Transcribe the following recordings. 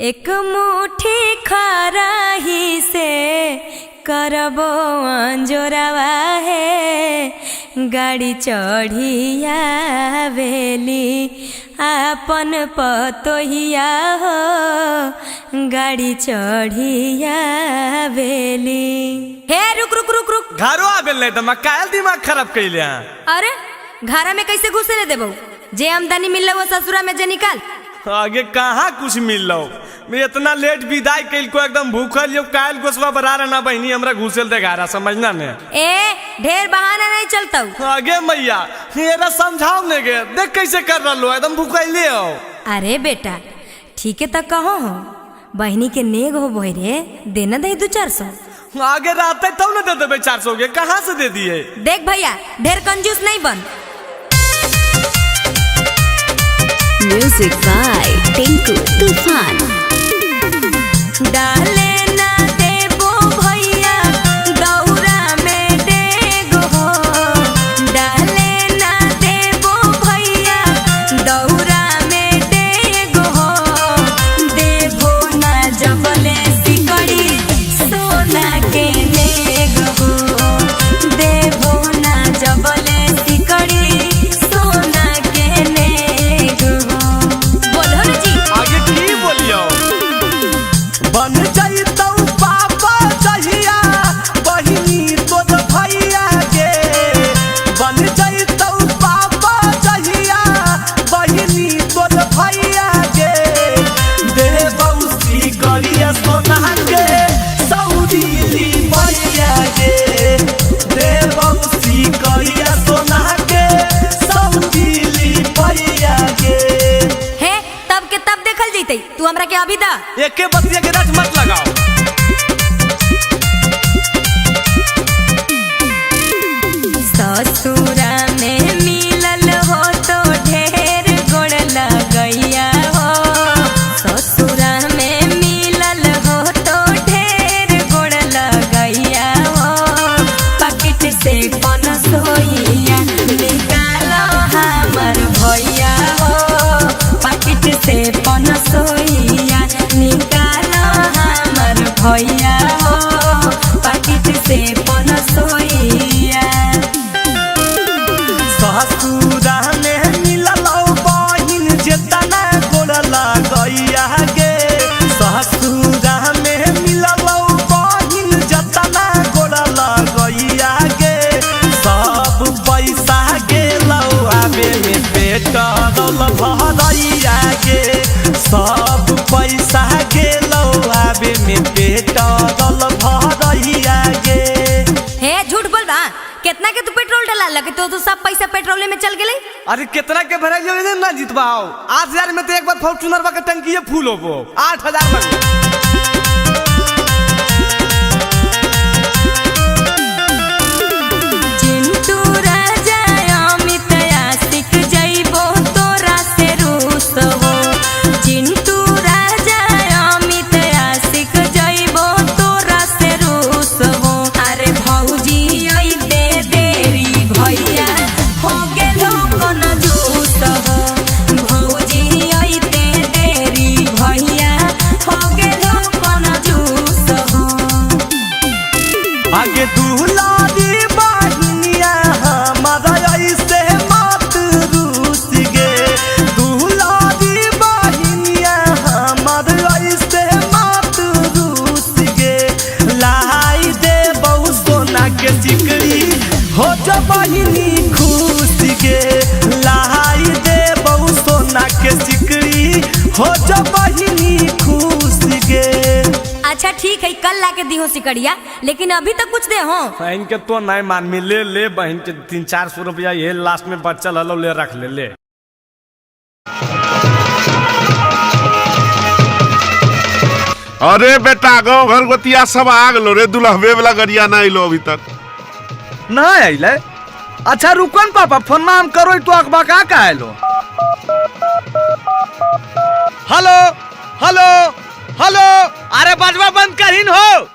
एक मुट्ठी खराही से करबो अंजोरवा हे, गाड़ी चढ़िया बेली आपन पतोहिया हो, गाड़ी चढ़िया बेली। हे रुक रुक रुक रुक, घरो आबेल नहीं तो कायल दिमाग खराब कैले हैं। अरे घरा में कैसे घुसे ले देबो? जे आमदनी मिललो वो ससुरा में जे निकाल। आगे कहाँ कुछ मिल लो, मैं इतना लेट विदाई कैल को एकदम भूखल यो कायल गोसवा बरा रहना बहनी हमरा घुसेल दे घरा समझना ने। ए ढेर बहाना नहीं चलता। आगे मैया मेरा समझाओ ने गे, देख कैसे कर रहा लो एकदम भूखले हो। अरे बेटा ठीक है तो कहो हो, बहनी के नेग हो बोरे देना दे 200-400। आगे रहते तब न दे देबे 400 के, कहाँ से दे दिए? देख भैया ढेर कंजूस नहीं बन। Music by Tinku Tufan. डाले ना देबो भैया दौरा में डेग हो, डाले ना देबो भैया दौरा में डेग हो, देबो ना जबले सिकड़ी सोना के नेग हो, देबो ना जबले सिकड़ी सोना के नेग हो। बोलो ना जी। आगे की बोलियो? बन जाइतौ पापा जहिया बहिनी तोर भैया के, बन जाइतौ पापा जहिया बहिनी तोर भैया के, देबौ सिकड़िया सोना के सऊदी भैया के, देबौ सिकड़िया सोना के सऊदी भैया के। हे तब के तब देखल जैतै, तू हमरा के अभी दा। एके बतिया के रट मत लगाओ। ससुरा में मिलल हो तो ढेर गोड़ लगैया हो, ससुरा में मिलल हो तो ढेर गोड़ लगैया हो, पॉकेट से पनसोइया निकालो हमर भैया हो, पॉकेट से पनसोइया निकालो हमर भैया हो, पॉकेट से पनसोइया। ससुरा में मिलल बहिन जेतना गोड़ लगैया गे, ससुरा में मिलल बहिन जेतना गोड़ लगैया गे, सब पैसा गेलौ आबे में पेट्रोल भरैया गे, सब पैसा गेलौ आबे में पेट्रोल भरैया गे। हे झूठ बोल बा, कितना के तू पेट्रोल डला लगे तो सब पैसा पेट्रोल में चल गेले। अरे कितना के भराई जो ना जीतवाओ, 8000 में तो एक बार फॉर्चूनर का टंकी फूल होबो, 8000 में। चिंटू राजा अमित आशिक जइबो तोरा से रूस हो, चिंटू राजा अमित आशिक जइबो तोरा से रूस हो, अरे भौजी अइते देरी भैया हो गेलो कंजूस हो, भौजी अइते देरी भैया हो गेलो कंजूस हो। आगे दुलारी बहिनिया हमारा ऐसे मत रूस गे, दुलारी बहिनिया हमारा ऐसे मत रूस गे, लाई दे बहु सोना के सिकड़ी हो जा बहिनी खुश गे, लाई दे बहु सोना के सिकड़ी हो जा बहिनी खुश गे। अच्छा ठीक है कल लाके दी हो सिकड़िया, लेकिन अभी तक कुछ दे हो। बहन के तो नहीं मान में ले ले बहन के 300-400 रुपया ये लास्ट में बच्चा हलो ले रख ले ले। अरे बेटा गाँव घर गोतिया सब आ गलो रे, दुल्हबे वाला गरिया ना अलो अभी तक। ना अइले? अच्छा रुकन पापा, फोन में हम करो तो अखबा का का आइलो। हेलो हेलो हेलो, अरे बजवा बंद करीन हो।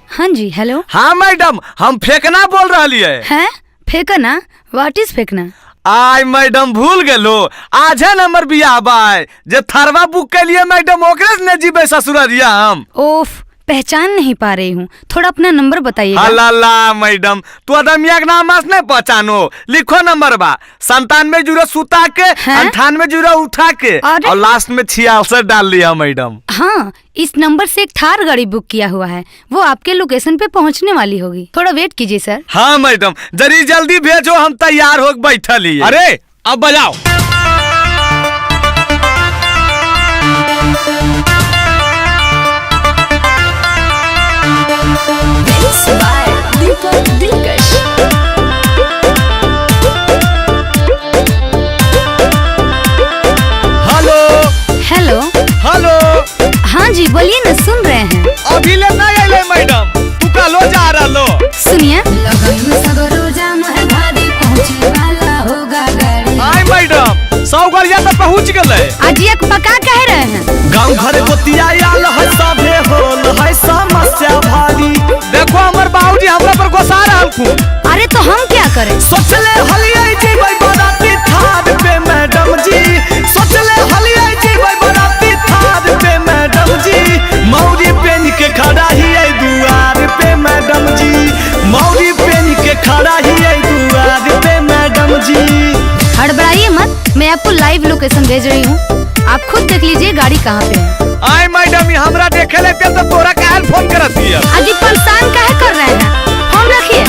हाँ जी हेलो। हाँ मैडम हम फेंकना बोल रही है। हैं फेंकना? What is फेंकना? आय मैडम भूल गेलो, आज है नंबर बियाह बाय जे थरवा बुक के लिए मैडम ओकरे से ने जीबे ससुररिया हम। ओफ, पहचान नहीं पा रही हूँ, थोड़ा अपना नंबर बताइएगा। हला मैडम, तू अदमिया के नाम नहीं पहचानो, लिखो नंबर बा 97 सुता के 98 उठा के अरे? और लास्ट में 66 डाल लिया मैडम। हाँ, इस नंबर से एक थार गाड़ी बुक किया हुआ है, वो आपके लोकेशन पे पहुँचने वाली होगी, थोड़ा वेट कीजिए सर। हाँ मैडम, जरी जल्दी भेजो, हम तैयार हो बैठल ही। अरे अब बजाओ। Deepak Dilkash. Hello hello hello. हाँ जी बोलिए ना, सुन रहे हैं। अभी ले नहीं आइले मैडम, तू कलो जा रहा लो। सुनिए आय मैडम, 100 गड़िया तो पहुँच गए। अजी एक पका कह रहे हैं। गाँव घर गोतिया आल है सभे होल है समस्या भारी। देखो हमर बाबूजी हमरा पर गुस्सा रहल। अरे तो हम क्या करें? सोचले हलियै जीबै बराती थार पे मैडम जी, सोचले हलियै जीबै बराती थार पे मैडम जी, मौरी पेन के खड़ा ही दुआर पे मैडम जी, मौरी पेन के खड़ा ही दुआर पे मैडम जी। हड़बड़ाइए मत, मैं आपको लाइव लोकेशन भेज रही हूँ, आप खुद देख लीजिए गाड़ी कहाँ पे है। आय मैडम, ये हमरा देखे लेते तो तोरा काहे फोन करत हिय? अजी परेशान काहे कर रहे हैं, फोन रखिए।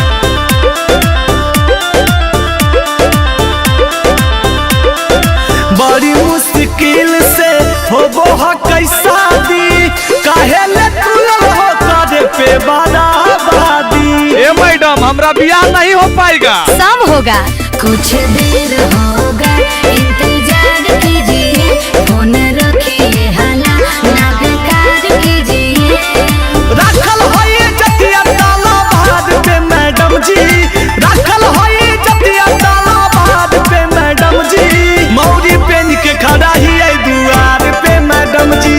बड़ी मुश्किल से होबो ह कैसा दी, काहे ले तुलल हो करे पे बराबरी। ए मैडम, हमरा बियाह नहीं हो पाएगा। सब होगा, कुछ देर होगा इंतजार कीजिए, फोन रखिए हला ना बेकार कीजिए। राखल है जतिया ताला बाद पे मैडम जी, राखल है जतिया ताला बाद पे मैडम जी, मौरी पेन के खड़ा ही दुआर पे मैडम जी,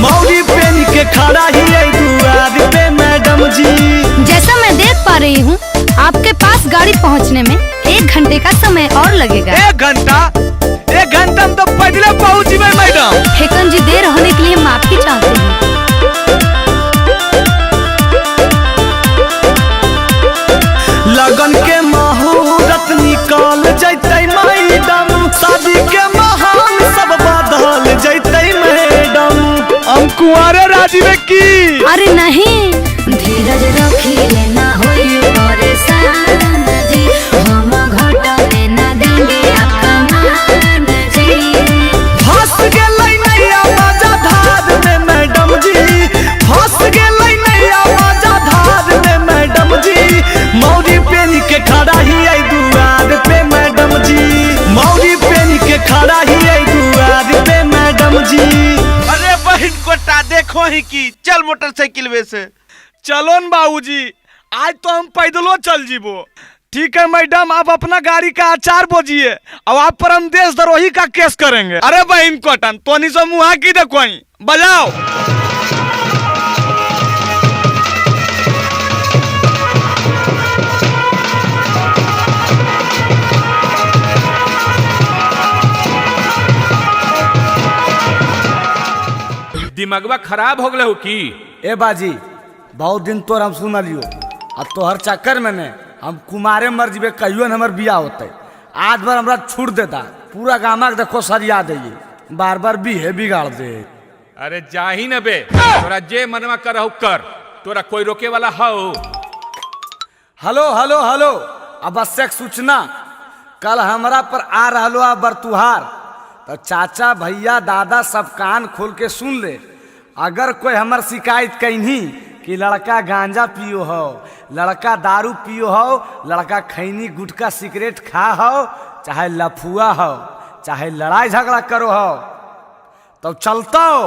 मौरी पेन के खड़ा ही दुआर पे मैडम जी। जैसा मैं देख पा रही हूँ आपके पास गाड़ी पहुँचने में 1 घंटे का समय और लगेगा। 1 घंटा? 1 घंटा में तो पैदले पहुँच जेबै मैडम। फेकन जी देर होने के लिए माफी चाहते हैं। लगन के मुहूर्त निकल जैतै मैडम, शादी के महान सब बदल जैतै मैडम। हम कुंवारे राजी में की? अरे नहीं, धीरज रखिए ना होई परेशान जी, हम घटने ना देंगे आपका मान जी। फंस गेलै नैया बाजा धार में मैडम जी, फंस गेलै नैया बाजा धार में मैडम जी, मौरी पेन के खड़ा ही दुआर पे मैडम जी, मौरी पेन के खड़ा ही दुआर पे मैडम जी। अरे बहन कोटा देखो ही की चल मोटरसाइकिल वे से। चलो न बाबूजी, आज तो हम पैदलो चल जीबो। ठीक है मैडम, आप अपना गाड़ी का अचार बोझिए और आप पर हम देशद्रोही का केस करेंगे। अरे बहन कोटन तोनी से मुहा की देखो, बजाओ। दिमागवा खराब हो गए हो की? ए बाजी, बहुत दिन तोर हम सुन लियो, अब तोहर चक्कर में ने हम कुमारे मर जीबे, कहियो न हमर बियाह होते। आज भर हमरा छूट देता, पूरा गामा के देखो सरिया दे, बार बार बीहे बिगाड़ दे। अरे जाही न बे, तोरा जे मनवा करहु कर, तोरा कोई रोके वाला हौ? हेलो हेलो हेलो, आवश्यक सूचना, कल हमरा पर आ रहलो आ बरतुहार, तो चाचा भैया दादा सब कान खोल के सुन ले। अगर कोई हमर शिकायत कहीं कि लड़का गांजा पियो हो, लड़का दारू पियो हो, लड़का खैनी गुटखा सिगरेट खा हो, चाहे लफुआ हो, चाहे लड़ाई झगड़ा करो हो, तो चलता हो।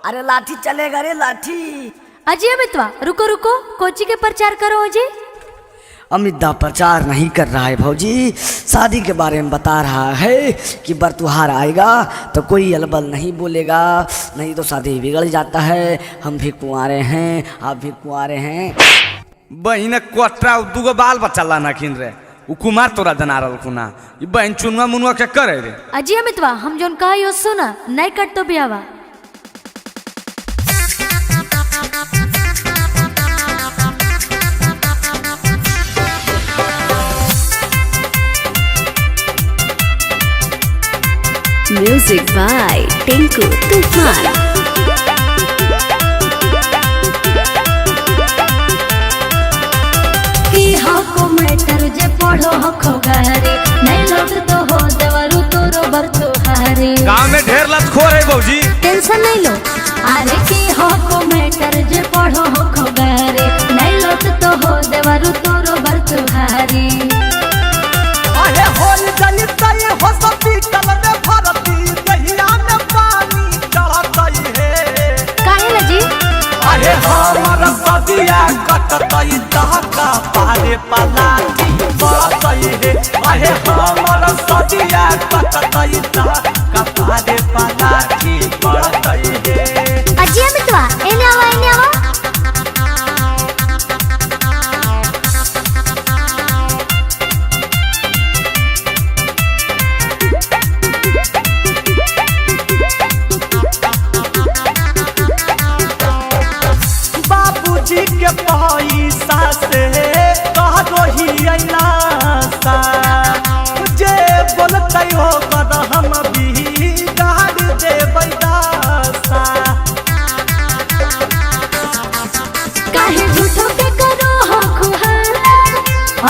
अरे लाठी चलेगा रे लाठी। अजय अमितवा रुको रुको, कोची के प्रचार करो अजय। अमित दा प्रचार नहीं कर रहा है भौजी, शादी के बारे में बता रहा है कि बरतुहार आएगा तो कोई अलबल नहीं बोलेगा, नहीं तो शादी बिगड़ जाता है। हम भी कुंवारे हैं, आप भी कुंवारे हैं। बहिन कोटरा दूगो बाल बच्चा लाना खिन रे, उ कुमार तोरा जना रहल खुना ई बहन चुनुआ मुनुआ के करे रे। अजी अमितवा हम जोन कहा यो सुना नहीं कट तो बियावा। म्यूजिक बाय टिंकू तूफान। की हको मैटर जे पढ़ो हको गारे नहीं लोग तो हो देवरु तोरो बर तोहारे। गांव में ढेर लतखोर है भौजी, टेंशन नहीं लो। अरे की हको मैटर जे पढ़ो हको गारे नहीं लोग तो हो देवरु तोरो बर तोहारे। अरे होल जलतई हो हॉस्पिटल में भर्ती दहिया में पानी चढ़तई हे। काहे ला जी? अरे हमर सदिया कटतई दहका पारे पलाटी पड़तई हे। अरे हमर सदिया कटतई दहका पारे पलाटी पड़तई हे। अजी अमितवा एने आवा एने आवा। बाबूजी के पैसा से कहो ही अइलासा जे बोलतै हो कर हम भी गाड़ देबै दासा। काहे झूठो के करो हो खुहाला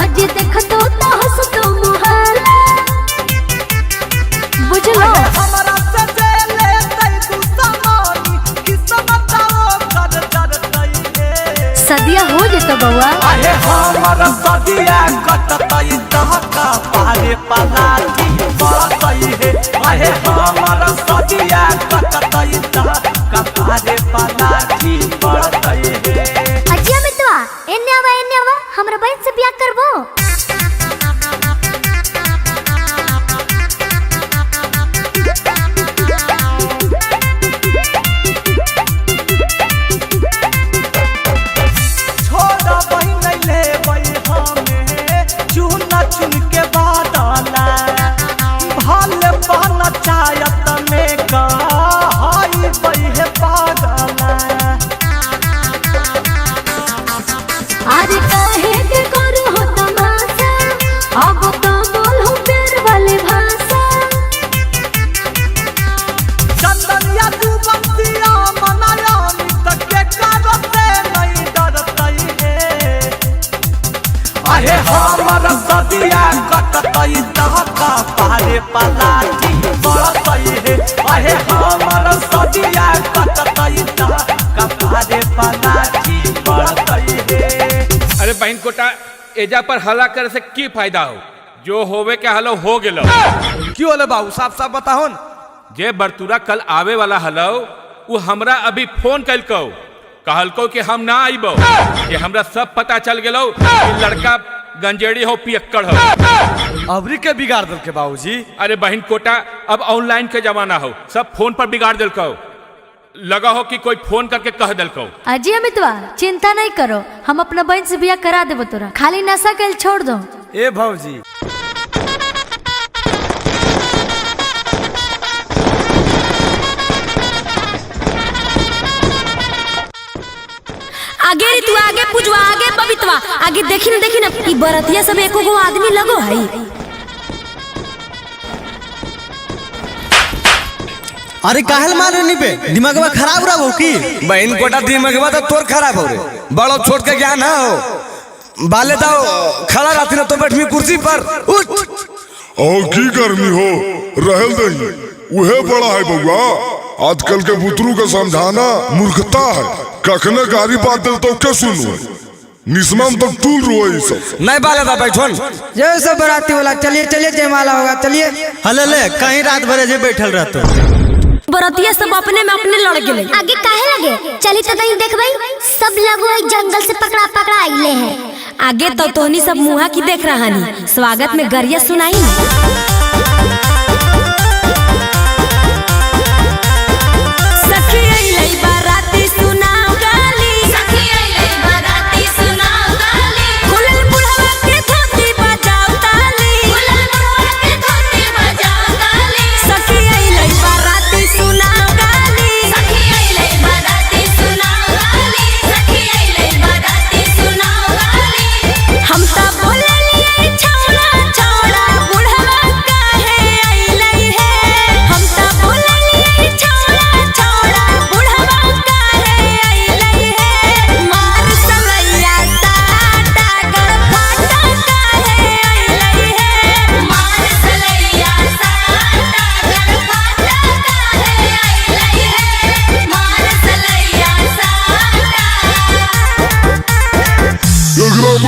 आज देखतो तो हंसतो मुहाला बुझलो। हमरा से जे लेतै दुश्मनी किस्मत ओकर डरतै हे। सदिया हो जेतो बउआ। अरे हमर सदिया कटतै दहका पारे पलाटी पड़तै हे। अरे हमर सदिया कटतै दहका पारे पलाटी पड़तै हे। अजी अमितवा एने आवा एने आवा हमरा बहन से बियाह करबो। छोड़ा बहिन लेबै हमे चुन चुन के बादला भल पंचायत में कहई बहे पागला। अरे काहे के करो हो तमाशा अब तो बोलो प्यार वाली भाषा। चंदनिया तू बंसिया मनायामी तक के करते नहीं डरतई हे। अरे हमर सदिया कटतई दहका पारे पलाटी पड़तई हे। अरे हमर सदिया कटतई दहका पारे पलाटी पड़तई हे। अरे बहन कोटा एजा पर हल्ला करे से की फायदा हो, जो होवे के हलो हो गेलो। क्यों होले बाबू साफ साफ बताहो न। जे बरतुरा कल आवे वाला हलो वो हमरा अभी फोन कलको, कहलको कि हम ना आइबो, कि हमरा सब पता चल गेलो कि लड़का गंजेड़ी हो पियक्कड़ हो। अबरी के बिगाड़ दल के बाबूजी। अरे बहन कोटा अब ऑनलाइन के जमाना हो, सब फोन पर बिगाड़ दिलको, लगा हो कि कोई फोन करके कह दिलको। अजी अमितवा चिंता नहीं करो हम अपना बहन से बियाह करा देबो तोरा, खाली नशा के छोड़ दो। ए भौजी आगे रे तू आगे पूजवा आगे बबितवा आगे देखी न देखी न ई बरतिया सब एको गो आदमी लगो हई। अरे काहल मारे नी पे दिमागवा खराब रहो की? बहन कोटा दिमागवा तो तोर खराब हो रे, बड़ो छोट के ज्ञान ना हो बाले दाओ खड़ा रहती ना तो बैठमी कुर्सी पर उठ। और की गर्मी हो रहल दही उहे बड़ा है बउआ। आजकल के बुतरू के समझाना मूर्खता है, कखने गारी बात दे तो के सुनू निस्मम तो टूल रोए सब। नहीं बाले दा बैठन जय सब बराती वाला चलिए चलिए जयमाला होगा चलिए। हले ले कहीं रात भर जे बैठल रहतो। बरतिया सब अपने में अपने लड़ गेले। आगे काहे लगे चली तो नहीं देखबई सब लगो एक जंगल से पकड़ा पकड़ा आइले हैं। आगे तो तोहनी सब मुहा की देख रहा नी स्वागत में गरिया सुनाई न। सखी अइलै बाराती सुनाओ गाली, सखी अइलै बाराती सुनाओ गाली, खुलल बुढ़वा के धोती बजाओ ताली।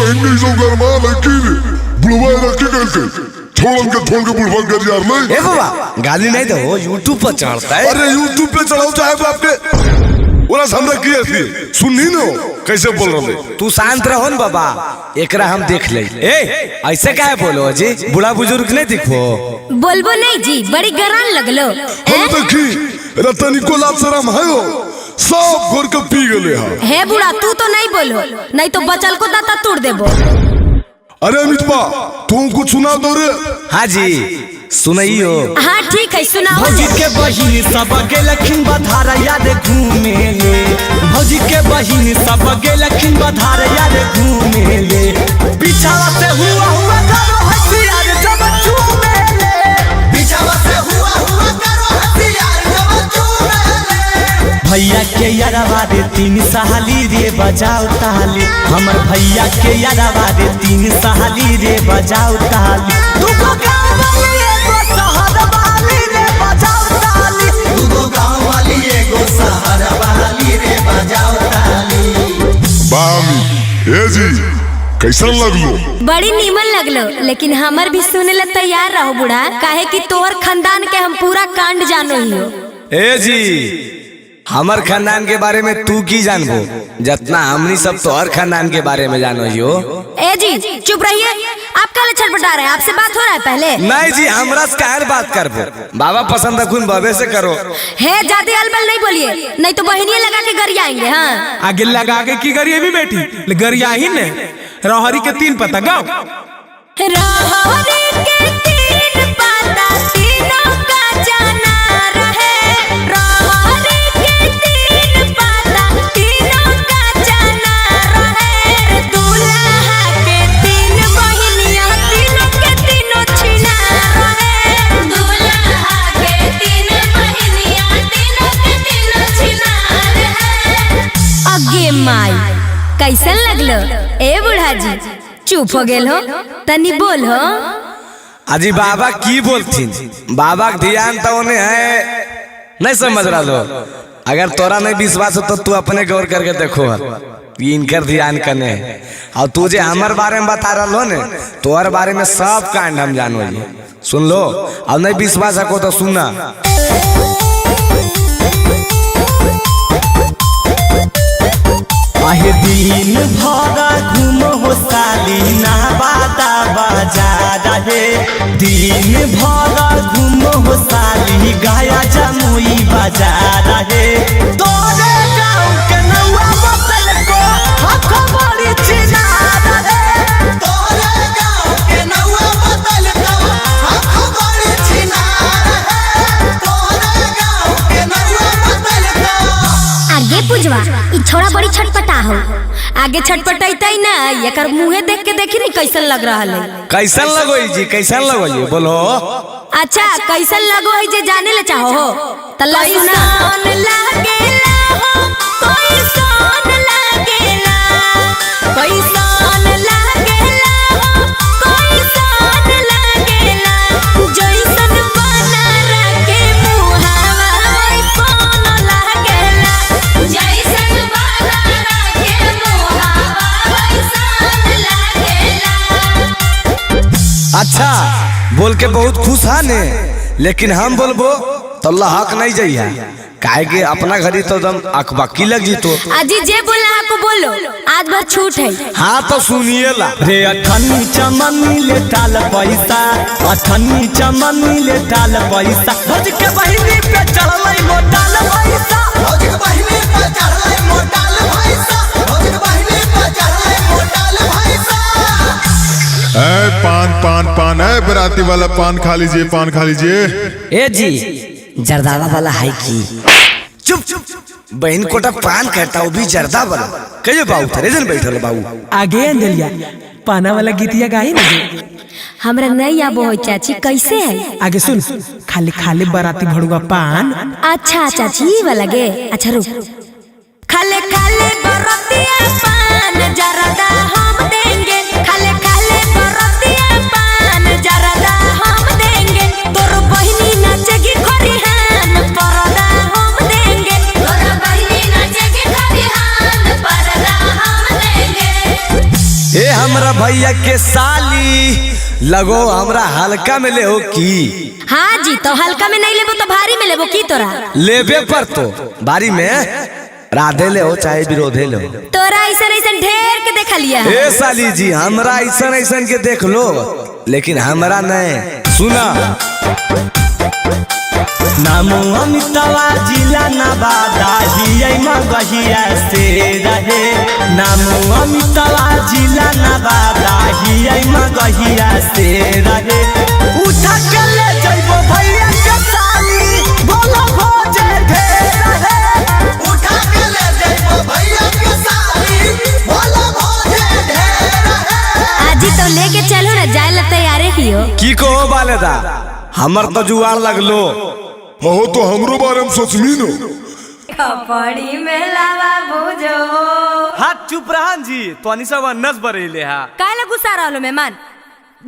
बहन के सब गरमा लड़की रे बुढ़वा रखी गल के छोड़न के छोड़ के बुढ़वा कर यार नहीं। ए बाबा गाली नहीं दो, यूट्यूब पर चढ़ता है। अरे यूट्यूब पे चढ़ाओ चाहे बाप के ओरा हमरा की थी सुननी नो कैसे बोल रहे। तू शांत रहो न बाबा, एकरा हम देख ले। ए ऐसे काहे बोलो जी, बूढ़ा बुजुर्ग नहीं दिखो। बोलबो नहीं जी, बड़ी गरान लगलो। हम देखी रतनी को लाज शरम है हो, सब घोर के पी गले हा। हे बूढ़ा तू तो नहीं बोलो, नहीं तो बचल को दाता तोड़ देबो। अरे अमित बा तुम कुछ सुना दो रे। हाँ जी सुनाइयो। हाँ ठीक है सुनाओ। भौजी के बहिन सब गेलखिन बधार यार घूमे ले, भौजी के बहिन सब गेलखिन बधार यार घूमे ले, पीछावा से हुआ हुआ करो हसियार जब चूमे ले, पीछावा से हुआ हुआ करो हसियार जब चूमे ले। भैया के यारवा रे तीन सहाली रे बजाओ ताली, हमर भैया के यारवा रे तीन सहाली रे बजाओ ताली, दुगो गाँव वाली एगो शहर वाली रे बजाओ ताली, दुगो गाँव वाली एगो शहर वाली रे बजाओ ताली। बामी ए जी कैसन लगलो? बड़ी नीमन लगलो, लेकिन हमर भी सुने ला तैयार रहो बूढ़ा, काहे कि तोहर खानदान के हम पूरा कांड जानो ही हो। ए जी हमर खानदान के बारे में तू की जानबो, जितना हमनी सब तोहर खानदान के बारे में जानो ही हो। ए जी चुप रहिए, आप काले छटपटा रहे हैं, आपसे बात हो रहा है पहले? नहीं जी हमरा से काहे बात करबो, बाबा पसंद रखुन बाबे से करो। हे ज्यादा अलबल नहीं बोलिए, नहीं तो बहनिया लगा के गरियाएंगे। हाँ आगे लगा के की गरिए भी बेटी गरिया ही ने। रहरी के तीन पता गाओ। रहरी के तीन पता तीनों का जाना रहे, रहरी के तीन पता तीनों का जाना रहे, दूल्हा के तीन बहिनिया तीनों के तीनों छिना रहे, दूल्हा के तीन बहिनिया तीनों के तीनों छिना रहे। अगे माई कैसन लगलो ए बूढ़ा जी, चुप हो गेल हो तनी बोल हो। अजी बाबा की बोलथिन, बाबा के ध्यान तो उन्हें है नहीं समझ रहा लो। अगर तोरा नहीं विश्वास हो तो तू अपने गौर करके देखो ये इनकर ध्यान कने है। और तू जे हमार बारे में बता रहा हो ने, तोहर बारे में सब कांड हम जानो जी। सुन लो, अब नहीं विश्वास हो तो सुनना। आहे दिन भर घूम हो साली ना बाता बाजार हे, दिन भर घूम हो साली गाया जमुई बाजार हे, तोरे गाँव के नौआ बसल को हक बड़ी छिनार हे, तोरे गाँव के नौआ बसल को हक बड़ी छिनार हे, तोरे गाँव के नौआ बसल को। आगे पुजवा ई छोड़ा बड़ी छटपटा हो, आगे छटपटैतै ना एकर मुंहे देख के देखी नहीं कैसन लग रहा है। कैसन लगो जी, कैसन लगो जी बोलो। अच्छा कैसन लगो है जे जाने ले चाहो हो तल्ला सुना। लागेला हो कैसन लागेला, कैसन लागेला हो कैसन लागेला, जैसन बना के मुहावा वैसन लागेला, जैसन बना के मुहावा वैसन लागेला। अच्छा बोल के बहुत खुश है ने, लेकिन हम बोलबो तो हक नहीं जाइए, काहे के अपना घरी तो एकदम अकबकी लग जीतो। अजी जे बोलना आपको बोलो, आज भर छूट है। हाँ तो सुनिए ला रे। अठन्नी चमनी ले टाल पैसा, अठन्नी चमनी ले टाल पैसा, भौज के बहिनी पे चढ़लै मोटाल पैसा, भौज के बहिनी पे चढ़लै मोटाल पैसा, भौज के बहिनी पे चढ़लै मोटाल पैसा। ए पान पान पान, ए बराती वाला पान खा लीजिए, पान खा लीजिए। ए जी जर्दावा वाला है की? चुप चुप, बहन कोटा पान कहता वो भी जर्दा वाला। कहियो बाबू थरे जन बैठल बाबू। आगे अंजलिया पाना वाला गीतिया गाई ना। हमरा नहीं आबो है चाची, कैसे है? आगे सुन, खाली खाली बराती भड़ुआ पान। अच्छा चाची ये वाला गे, अच्छा रुक। खाले खाले बरातिया पान जर्दा हम देंगे, खाले खाले बरातिया पान जर्दा हम देंगे, तोर बहिनी नाचेगी खरिहान परदा हम देंगे, तोर बहिनी नाचेगी खरिहान परदा हम देंगे। ए हमरा हमरा भैया के साली लगो हमरा हल्का में ले हो की। हाँ जी, तो हल्का में नहीं लेबो तो भारी में लेबो की तोरा? लेबे पर तो भारी में राधे ले हो चाहे विरोधे ले हो। तोरा ऐसा ऐसा ढेर के देखा लिया। ए साली जी हमरा ऐसा ऐसा के देख लो लेकिन हमरा नहीं। सुना नामो अमितावा जिला नवादा हियै मगहिया से रहे। नामो अमितावा जिला नवादा हियै मगहिया से रहे। उठा के ले जइबो भैया के साली बोलो भोजे ढेर रहे। उठा के ले जइबो भैया के साली बोलो भोजे ढेर रहे। आजी तो लेके चलो ना, जाए ला तैयारे ही हो। की कहो बालेदा हमर तो जुआर लगलो। हो तो हमरो बारे में सोचमी नो। कपड़ी में लावा भुजो। हाथ चुप रहन जी, तोनी सब अन्नस बरेले हा। काहे ला गुस्सा रहलो मेहमान?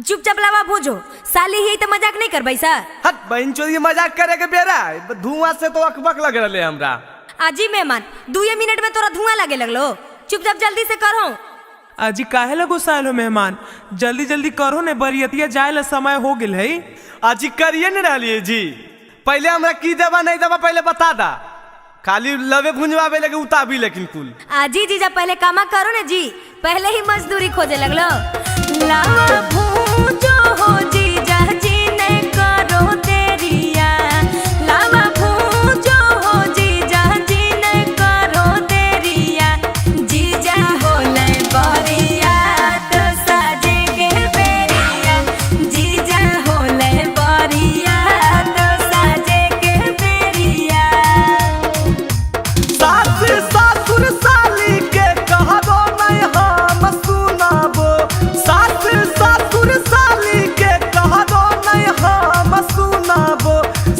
चुपचाप लावा भुजो, साली ही तो मजाक नहीं करबै सर। हट बहन चोरी मजाक करे के बेरा, धुआं से तो अकबक लग रहले हमरा। आजी मेहमान 2 मिनट में तोरा धुआं लगे लगलो, चुपचाप जल्दी से करो। अजी काहे ला गुस्सायल हो मेहमान? जल्दी जल्दी करो ने, बरियतिया जाए ला समय हो गेल है। अजी करिए न रहलिए जी, पहले हमरा की देवा नहीं देवा पहले बता दा। खाली लवे भुंजवावे लगे उताबी लेकिन कुल। आजी जीजा पहले कामा करो ना जी, पहले ही मजदूरी खोजे लगलो। लावा भूजो हो जीजा जी ने करो देरिया। लावा भूजो हो जीजा जी ने करो देरिया। जीजा होले बरिया तो साजे के बेरिया। जीजा होले बरिया तो साजे के बेरिया। सास ससुर साली के कहबो नहीं हम सुनाबो। सास ससुर साली के कहबो नहीं हम सुनाबो।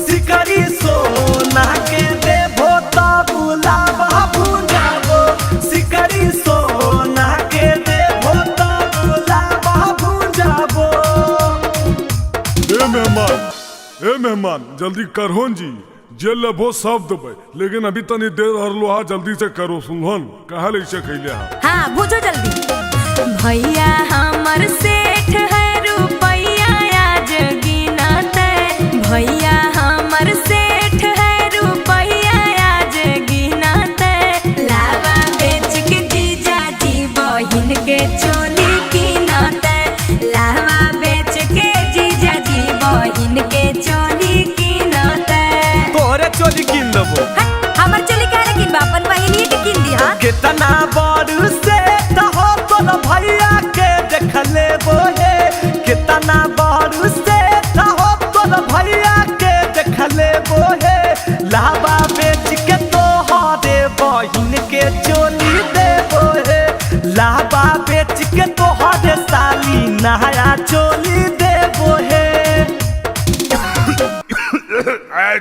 सिकरी सोना के देबो तब लावा भुंजाबो। सिकरी सोना के देबो तब लावा भुंजाबो। ए मेहमान, ए मेहमान जल्दी करहोन जी, जे लेबो सब देबै लेकिन अभी तनी देर हरलो हा, जल्दी से करो सुनहन काहे लैसे खैले हा। हाँ भुजो जल्दी। भैया हमर सेठ है रुपैया आज गिनते। भैया हमर सेठ है रुपैया आज गिनते। लावा बेच के जीजा जी बहिन के चोली किनते। लावा बेच के जीजा जी बहिन के चोली किनते। तोहरे चोली किन देबो। हमर चोली काहे किनबा, अपन बहिनिए के किन दी। हाँ कितना बड़ से हो तोर भैया के देख लेबो हे। कितना बड़ से हो तोर भैया के देख लेबो हे। लावा बेच के तोहरे बहिन के चोली देबो हे। लावा बेच के तोहरे साली नया चोली देबो हे।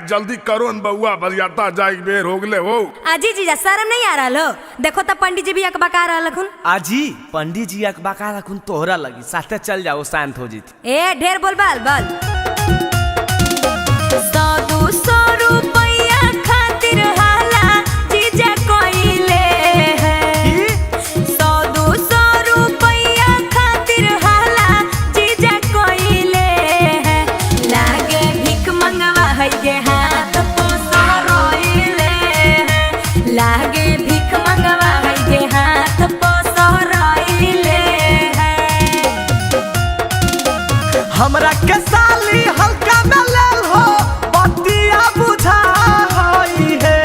जल्दी करो न बउआ, बरियाता जाए के बेर हो गेले हो। आजी जीजा शर्म नहीं आ रहा हो? देखो तब पंडित जी भी अकबका रहलखुन। आजी पंडित जी अकबका रहलखुन तोहरा लगी, साथे चल जाओ शांत हो जीत। ए ढेर बोल बाल बाल। 100-200 रुपया खातिर हाला जीजा कोइले है। 100-200 रुपया खातिर हाला जीजा कोइले है। लागे भीख मंगवा है के हाथ पोसो रोइले है। लागे भीख मंगवा है के हाथ पोसो रोइले है। हमरा के साली हल्का में लेल हो बतिया बुझाई है।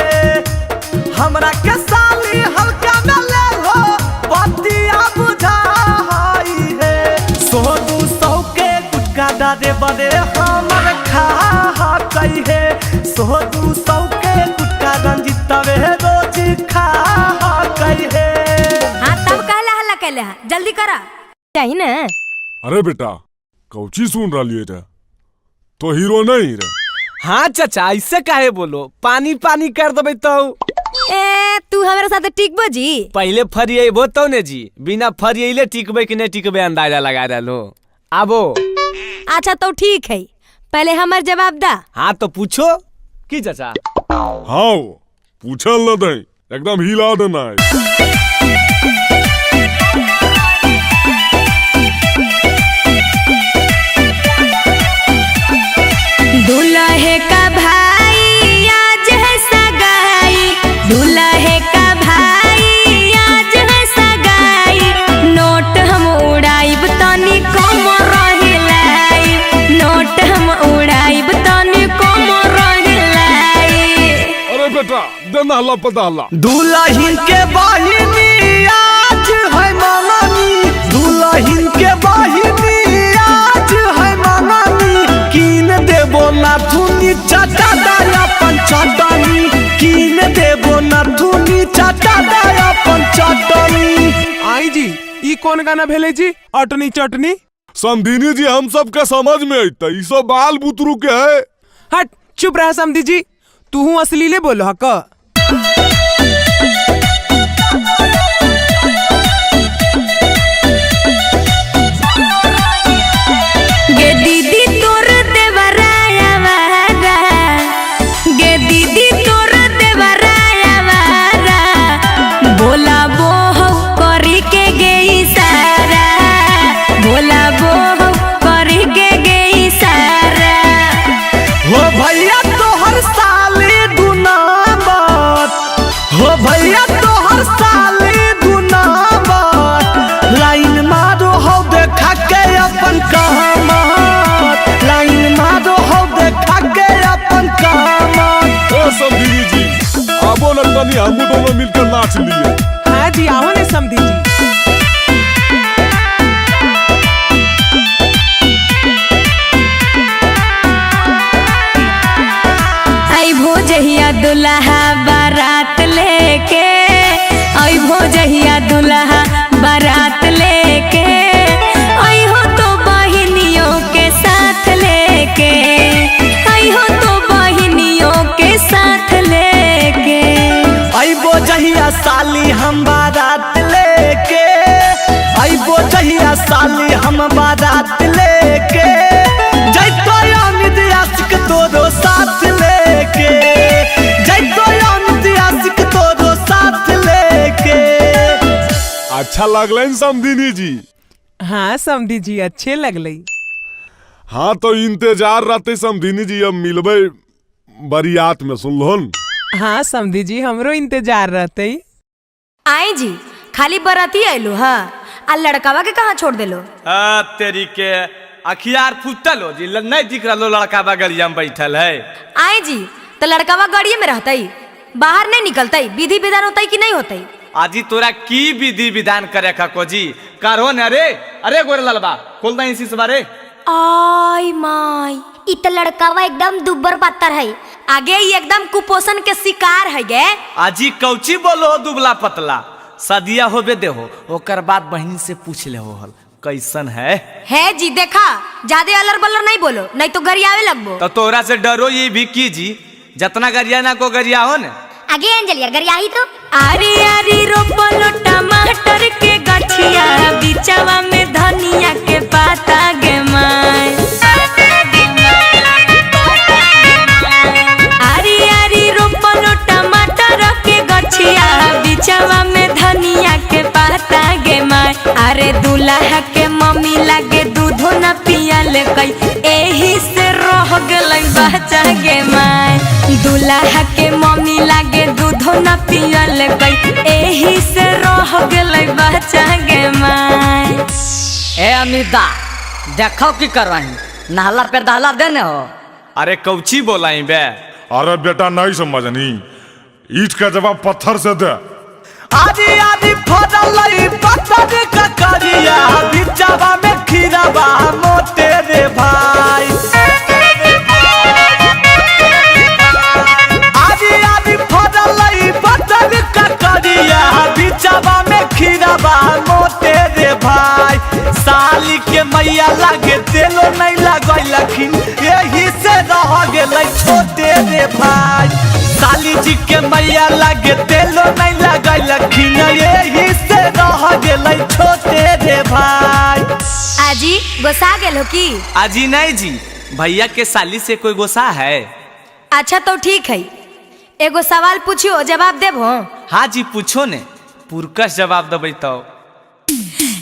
हमरा के साली हल्का में लेल हो बतिया बुझाई है। 100-200 के गुटका डारे बड़े हमर खा कही है। 100-200 के गुटका रंजितवे रोज खा कही है। हाँ तब कहला हल्ला कैले हा, जल्दी करा चाहिए ना। अरे बेटा कौची सुन रही रे, तो हीरो नहीं रे। हाँ चाचा ऐसे काहे बोलो, पानी पानी कर देबै तो। ए तू हमारे साथ टिकबो जी? पहले फरियेबो तो ने जी, बिना फरियेले टिकबे कि नहीं टिकबे अंदाजा लगा रहलो। आबो। अच्छा तो ठीक है, पहले हमार जवाब दा। हाँ तो पूछो की चाचा। हाँ पूछल न दे, एकदम हिला देना है। नहला पदहला। दुल्हन के बहिनी आज है मंगनी, दुल्हन के बहिनी आज है मंगनी, कीन देबो नाथुनी चाचा दाया पंचटनी, कीन देबो नाथुनी चाचा दाया पंचटनी। आई जी ई कौन गाना भेले जी अटनी चटनी? समधिनी जी हम सब के समझ में अइतै, ई सब बाल बुतरू के है। हट चुप रह समधी जी, तू असलीले बोलो हक। गे दीदी तोर देवराया वारा, गे दीदी तोर देवराया वारा, बोला बो हो करी के गे इशारा, बोला बो हो करी के गे इशारा। हो भैया तोहर साले दुनामत, हो भैया तोहर साले दुनामत, लाइन मारो हो देखा के अपन कामत, लाइन मारो हो देखा के अपन कामत। ओ समधिनी जी आबो न तनी हमू दोनों मिलकर नाच लिए। हाँ जी आओ ने समधी जी। अइभो जहिया दुल्हा बारात लेके, अइभो जहिया दुल्हा बारात लेके, अइहो तो बहिनियों के साथ लेके, अइहो तो बहिनियों के साथ लेके। अइबो जहिया साली हम बारात लेके, अइबो जहिया साली हम बारात लेके, जैतो अमित आशिक तोरो साथ लेके, जैतो अमित आशिक तोरो साथ लेके। अच्छा लगलै समधिनी जी? हाँ समधी जी अच्छे लगलै। हाँ तो इंतजार रहते समधिनी जी, अब मिलबै बरियात में, सुनलहुन? हाँ समधी जी हमरो इंतजार रहते। आई जी खाली बराती आइलो हा, आ लड़कावा के कहाँ छोड़ देलो? आ तेरी के अखियार फूटल हो जी, नहीं दिख रहा लड़का बगलिया में बैठल है। आई जी तो लड़कावा गाड़िए में रहतई, बाहर नहीं निकलतई, विधि विधान होतई कि नहीं होतई? आजी तोरा की विधि विधान करे खको जी, करो न रे। अरे गोरे ललबा खोल दई इसी बारे। आई माई इ त लड़कावा एकदम दुब्बर पातर है, आगे ही एकदम कुपोषण के शिकार है गे। आजी कौची बोलो हो दुबला पतला, सदिया होबे देहो ओकर बाद बहन से पूछ ले हो हल कैसन है। है जी देखा ज्यादा अलर बलर नहीं बोलो, नहीं तो गरियावे लगबो। तो तोरा से डरो ये भी की जी, जतना गरिया ना को गरिया हो ने। आगे अंजलिया गरियाही तो। आरी आरी रोपलो टमाटर के गठिया, बिचवा में धनिया के पाता गे माय। आरी आरी रोपलो टमाटर के गठिया, बिचवा में धनिया के पाता गे माय। अरे दुल्हा के मम्मी लागे दूधो न पियल कई, एही से रह गेलै बच्चा गे माय। दुल्हा के मम्मी लागे दूधो न पियल कई, एही से रह गेलै बच्चा गे माय। ए अमिता देखो की कर रही, नहला पे दहला देने हो। अरे कौची बोलाई बे? अरे बेटा नहीं समझनी, ईट का जवाब पत्थर से दे। आदि आदि फरलै पत्थर ककरिया, बिचवा में खीराबा मोटे रे भाई। आदि आदि फरलै पत्थर ककरिया, बिचवा में खीराबा मोटे रे भाई। साली के मैया लागे तेलो नहीं लगैलखिन, एही से रह गेलै छोटे रे भाई। साली जी के मैया लागे तेलो नहीं लगैलखिन, एही से रह गेलै छोटे रे भाई। आजी गोसा गेल हो की? आजी नहीं जी, भैया के साली से कोई गोसा है। अच्छा तो ठीक है, एगो सवाल पूछियो जवाब देबो? हाँ जी पूछो ने, पुरकस जवाब देबै तो।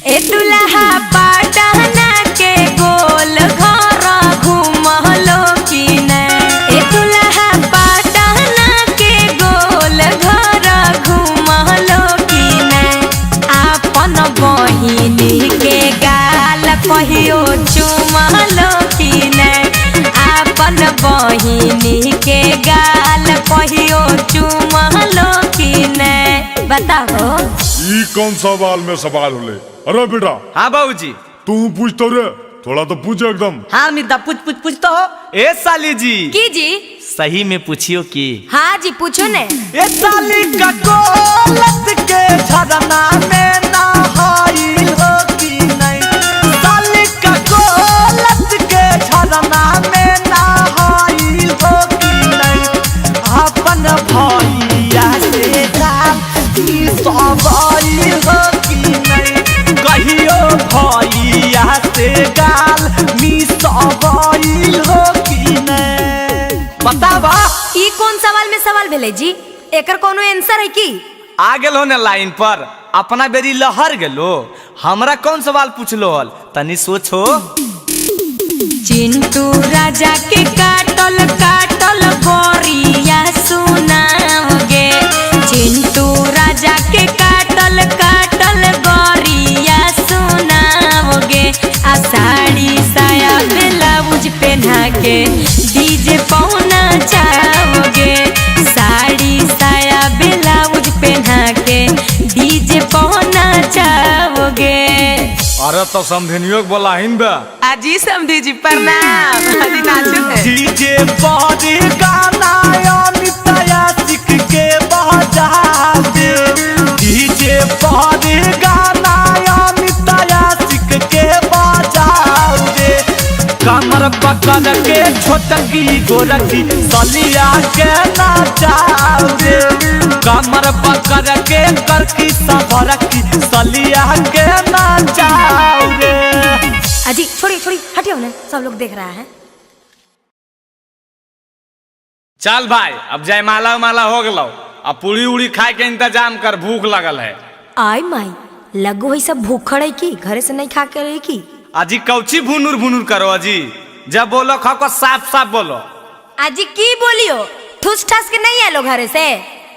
ए दुल्हा पटना के गोल घर घूमलो की नै, ए दुल्हा पटना के गोल घर घूमलो की नै, आपन बहिनी के गाल कहियो चुमलो की नै, आपन बहिनी के गाल कहियो चुमलो बताओ। ई कौन सवाल में सवाल होले? अरे बेटा। हाँ बाबूजी। तू पूछ तो रे, थोड़ा तो पूछ एकदम। हाँ मिता पूछ पूछ पूछ तो हो। ए साली जी। की जी? सही में पूछियो की? हाँ जी पूछो ने। ए साली का कोलत के झरना में नहाइल हो कि नहीं? साली का कोलत के झरना में नहाइल हो कि नहीं? अपन भैया से गाल मिसवाइल हो कि नहीं? कहियो भैया से गाल मिसवाइल हो कि नहीं? बतावा। ई कौन सवाल में सवाल भेले जी? एकर कोनो आंसर है की? आ गेलो ने लाइन पर, अपना बेरी लहर गेलो। हमरा कौन सवाल पूछलो हल, तनी सोचो। चिंटू राजा के काटल काटल गोरिया सुनाओगे, चिंटू राजा के काटल काटल गोरिया सुनाओगे, आ साड़ी साया ब्लाउज पहना के डीजे पहुना चाहोगे, साड़ी साया ब्लाउज पहना के डीजे पहुना चाहोगे। अरे तो समझनियो के बोला हिन बे। अजी समधी जी प्रणाम। अजी नाचो है। डीजे पर गाना अमिताया सिख के बजा दे, डीजे पर गाना अमिताया सिख के बजा दे, कमर पकड़ के छोटकी गोरकी सलिया के नाचा दे, कमर पकड़ के करकी सफरकी सलिया के नाचा दे। अजी छोड़ी छोड़ी हटियो ना, सब लोग देख रहा है। चल भाई अब जयमाला उमाला हो गलो, अब पूरी उड़ी खाए के इंतजाम कर, भूख लगल है। आई माई लगो है सब भूखड़ है की घरे से नहीं खा के रही की? अजी कौची भुनुर भुनुर करो अजी, जब बोलो खाओ को साफ साफ बोलो। अजी की बोलियो, ठुस ठस के नहीं आलो घरे से?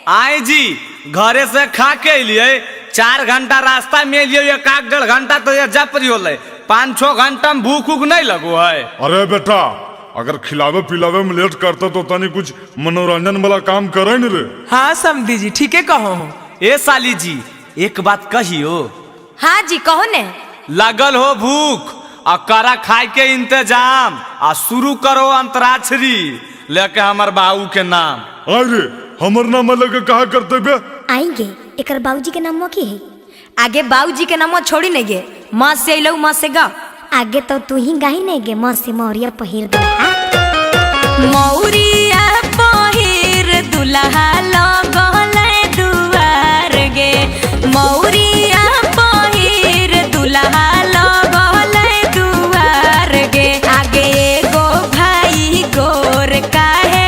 आए जी घरे से खा के लिए 4 घंटा रास्ता में लिए, एक 1.5 घंटा तो ये जप रही होले, 5-6 घंटा में भूख उख नहीं लगो है। अरे बेटा अगर खिलावे पिलावे में लेट करता तो तनी कुछ मनोरंजन वाला काम करे न रे। हाँ समधी जी ठीक है कहो। ए साली जी एक बात कहियो। हाँ जी कहो ने। लगल हो भूख आ करा खाए के इंतजाम, आ शुरू करो अंतराक्षरी लेके हमर बाबू के नाम। अरे हमर नाम लेके कहा करते बे? आएंगे एकर बाबूजी के नाम की है? आगे बाबूजी के नाम छोड़ी नहीं गे, माँ से अइलौ माँ से गा। आगे तो तू ही गाही नहीं गे, माँ से मौरिया पहिर दुल्हा, मौरिया पहिर दुल्हा लगल दुआर गे, मौरिया पहिर दुल्हा लगल दुआर गे, आगे एगो भाई गोर काहे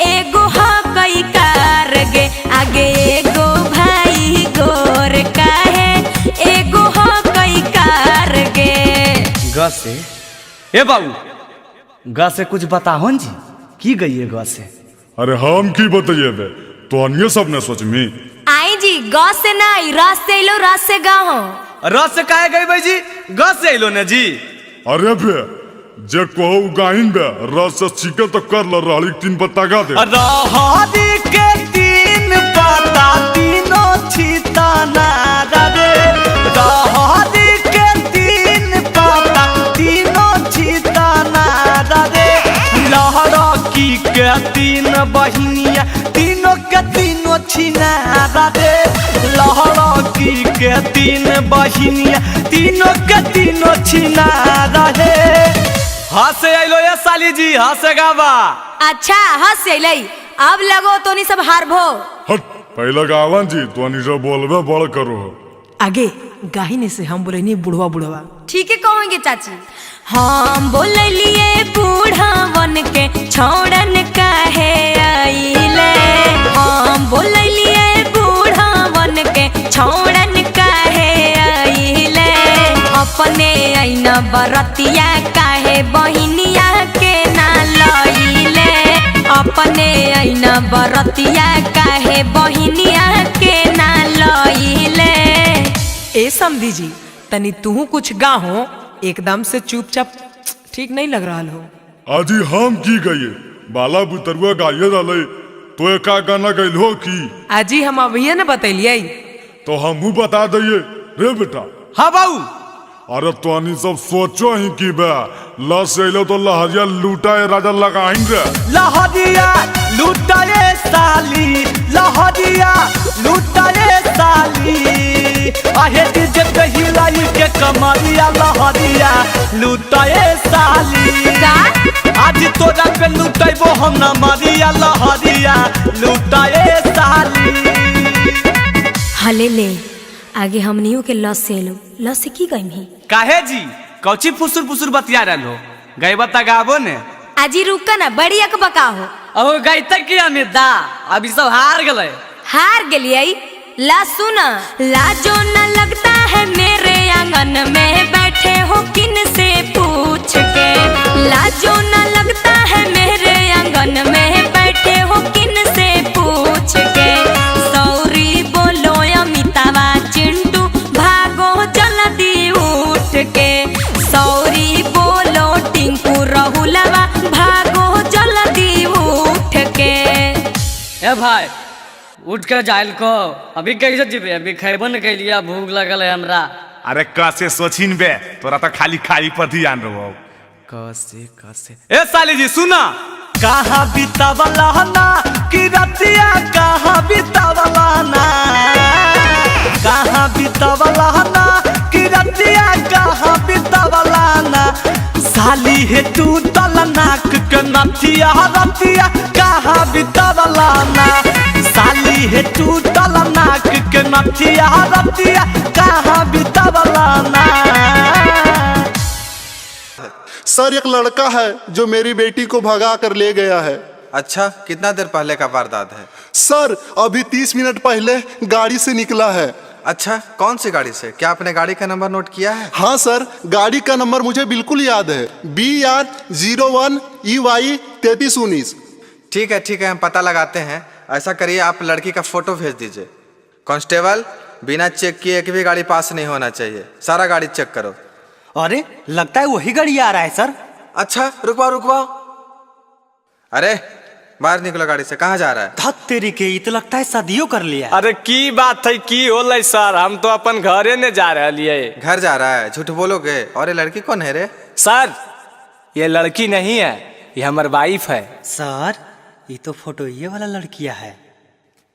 एगो हकई कार गे, आगे एगो भाई गोर काहे एगो हकई कार गे। ग से ए बाबू ग से कुछ बताहो जी, की गई है ग से? अरे हम की बताइए बे, तो अन्य सब ने सोच में। आई जी ग से नहीं र से अइलो, र से गाहो। र से काहे गई भाई जी, ग से अइलो ने जी। अरे बे जे कहो गाहिन बे, र से सीखे तो कर ल, रहली 3 पत्ता गा दे। रहरी के 3 पत्ता तीनों छिताना रे, रहरी के 3 पत्ता तीनों छिताना रे, लहरकी के 3 बहिनिया तीनों के तीनों छिना रे, लहरकी के 3 बहिनिया तीनों के तीनों छिना रे। हंसे अइलो ये साली जी, हंसे गावा। अच्छा हंसे अइलै, अब लगो तो नहीं सब हारभो। हट पहले गावन जी, तो नहीं सब बोलबे बड़ करो। आगे गाहिने से हम बोले नहीं बुढ़वा बुढ़वा। ठीक है कहोगे चाची। हम बोललिए बूढ़वन के छोड़न काहे आइले, हम बोललिए बूढ़वन के छोड़न काहे आइले, अपने ऐना बरतिया काहे बहिनिया के ना लइले, अपने ऐना बरतिया काहे बहिनिया के ना लइले। ए समधी जी तनी तू कुछ गाहो, एकदम से चुपचाप ठीक नहीं लग रहा हो। आजी हम की गए, बाला बुतरुआ गाये रहले, तो एका गाना गइल हो की? आजी हम अभी न बतैलिए, तो हमहू बता दिए रे बेटा। हाँ बाबू। अरे तोनी सब सोचो ही की बे लस अलो तो लहरिया लूटा राजा लगाइन रे। लहरिया लूटा ये साली, लहरिया लूटा ये साली, आहे डीजे पे हिलाई के कमरिया लहरिया लूटा ये साली। आज तोरा पे लूटेबो हम न मरिया लहरिया लूटा ये साली। हले ले आगे हमनियों के लस से लो, लस से की गई? काहे जी कौची फुसुर फुसुर बतिया रहलो? गईबा त गाबो ने। आजी रुका ना, बड़ी अकबका हो। अब गईता की अमिता अभी सब हार गए। हार गेलिए? ला सुना, लाजो न लगता है मेरे आंगन में बैठे हो किन से पूछ के, लाजो न लगता है मेरे आंगन में बैठे हो किन से पूछ के, सॉरी बोलो अमितावा चिंटू भागो जल्दी उठ के, सॉरी बोलो टिंकू रहुलवा भागो जल्दी उठ के। ए भाई उठ के जाइल को अभी कैसे जीबे? अभी खैबो न कैलिया, भूख लगल है हमरा। अरे कैसे सोचिन बे, तोरा तो खाली खाई पर ध्यान रहो। कैसे कैसे? ए साली जी सुना, कहाँ बितावला ना कि रतिया, कहाँ बितावला ना, कहाँ बितावला ना कि रतिया, कहाँ बितावला ना, साली हे तू तल नाक के नथिया रतिया, कहाँ बितावला ना, साली हे तू तल नाक के नथिया रतिया, कहाँ बितावला ना। सर एक लड़का है जो मेरी बेटी को भगा कर ले गया है। अच्छा, कितना देर पहले का वारदात है? सर अभी 30 मिनट पहले गाड़ी से निकला है। अच्छा, कौन सी गाड़ी से? क्या आपने गाड़ी का नंबर नोट किया है? हाँ सर, गाड़ी का नंबर मुझे बिल्कुल याद है, BR 01 EY 3319। ठीक है ठीक है, हम पता लगाते हैं। ऐसा करिए, आप लड़की का फोटो भेज दीजिए। कांस्टेबल, बिना चेक किए एक भी गाड़ी पास नहीं होना चाहिए, सारा गाड़ी चेक करो। अरे लगता है वही गाड़ी आ रहा है सर। अच्छा रुकवाओ रुकवाओ, अरे बाहर निकलो गाड़ी से, कहाँ जा रहा है? धत तेरी के, ये तो लगता है शादियों कर लिया। अरे की बात है, की होलै सर, हम तो अपन घरे ने जा रहे। घर जा रहा है? झूठ बोलोगे। और ये लड़की कौन है रे? सर ये लड़की नहीं है, ये हमार वाइफ है। सर ये तो फोटो ये वाला लड़किया है।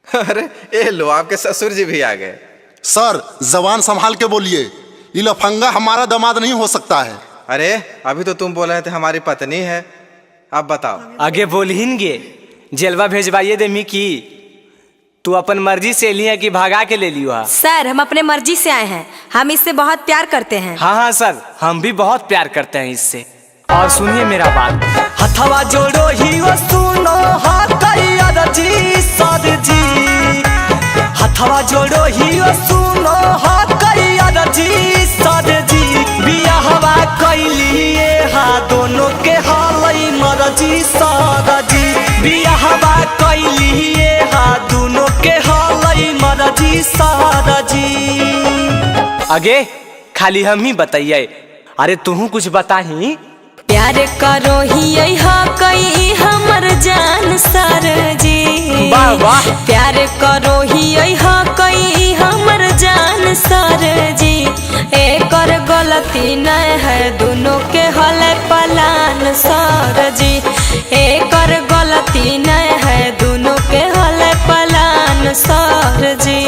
अरे ये लो, आपके ससुर जी भी आ गए। सर जबान संभाल के बोलिए, ये लफंगा हमारा दामाद नहीं हो सकता है। अरे अभी तो तुम बोल रहे थे हमारी पत्नी है, अब बताओ। आगे बोलहिनगे, जेलवा भेजवाइए दे मिकी, तू अपन मर्जी से लिया कि भगा के ले लियो? सर हम अपने मर्जी से आए हैं, हम इससे बहुत प्यार करते हैं। हाँ हाँ सर, हम भी बहुत प्यार करते हैं इससे। और सुनिए मेरा बात, हथवा जोड़ो ही वो सुनो जी सर जी, हथवा जोड़ो ही वो सुनो जी सर जी, बियाहवा कैलिए हा दोनों के हालई मरजी सर जी, बियाहवा कैलिए हा दोनों के हालई मरजी सर जी। आगे खाली हम ही बताइए, अरे तुहू कुछ बताही। प्यार करो ही कई हमर जान सर जी, वाह वाह। प्यार करो ही कई हमर जान सर जी, एकर गलती नहीं है दोनों के हल पलान सर जी, एकर गलती नहीं है दोनों के हल पलान सर जी।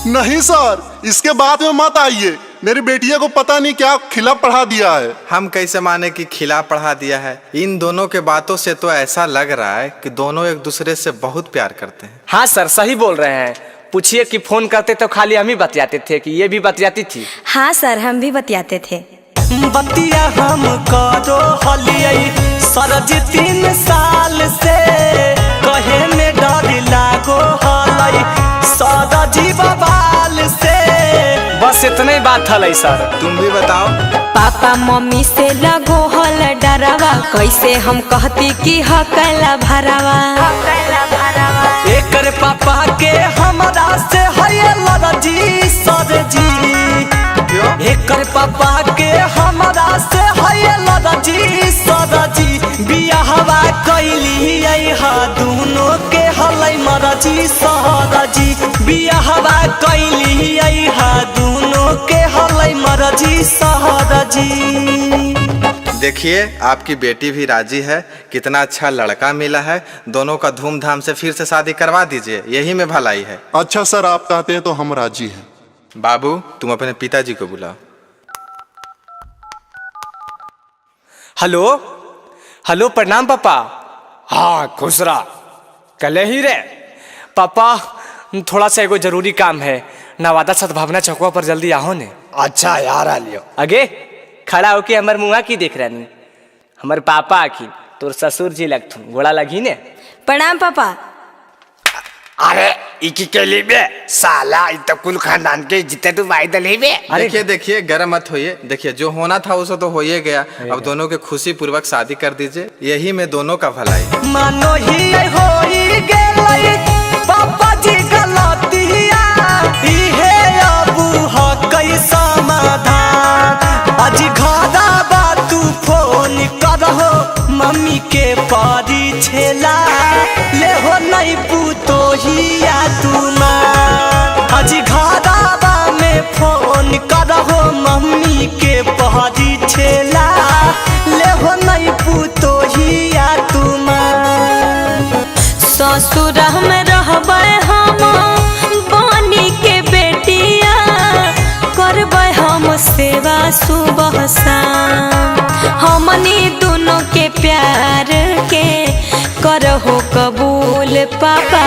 नहीं सर, इसके बाद में मत आइए, मेरी बेटिया को पता नहीं क्या खिला पढ़ा दिया है। हम कैसे माने कि खिला पढ़ा दिया है? इन दोनों के बातों से तो ऐसा लग रहा है कि दोनों एक दूसरे से बहुत प्यार करते हैं। हाँ सर सही बोल रहे हैं, पूछिए कि फोन करते तो खाली हम ही बतियाते थे कि ये भी बतियाती थी? हाँ सर हम भी बतियाते थे। बतिया हम करो हलियै सर जी 3 साल से, कहे में डर लागो हलै सर जी बबाल से। बस इतने ही बात हलै सर। तुम भी बताओ। पापा मम्मी से लगो हल डरावा, कैसे हम कहती कि हकला भरावा, एकर पापा के हमरा से है लड़जी सर जी, एकर पापा के हमरा से है लड़जी सर जी, बियाहवा कैली हा दोनों के हलै मर मरजी सहरजी बियाहवा कैली हा दोनों के हलै मरजी सहरजी। देखिए आपकी बेटी भी राजी है, कितना अच्छा लड़का मिला है, दोनों का धूमधाम से फिर से शादी करवा दीजिए, यही में भलाई है। अच्छा सर, आप कहते हैं तो हम राजी हैं। बाबू तुम अपने पिताजी को बुलाओ। हेलो हेलो, प्रणाम पापा। हाँ खुश रहा, कल ही रे पापा, थोड़ा सा एगो जरूरी काम है, नवादा सद्भावना चौकवा पर जल्दी आओ ने। अच्छा यार आ लियो। अगे खड़ा होके हमर मुँहा की देख रहा, हमर पापा आखिन तोर ससुर जी लगथुन, गोड़ा लगी ने। प्रणाम पापा। अरे इकी के लिए बे साला इ तो कुल खानदान के जिते तू भाई दले बे। देखिए देखिए गरम मत होइए, देखिए जो होना था उसे तो हो ही गया, अब दोनों के खुशी पूर्वक शादी कर दीजिए, यही में दोनों का भलाई। मानो ही होई गेलै पापा जी गलतिया, इहे अबू हकै समाधान, आज घरबा तू फोन करहो मम्मी के परी छेला, ले हो नहीं पुतोहिया तुमा, आज घरबा में फोन करहो मम्मी के परी छेला, ले हो नहीं पुतोहिया तुमा। ससुर में रहबै हम बनी के बेटिया, करबै हम सेवा सुबह शाम, हमनी दोनों के प्यार के करहो कबूल पापा,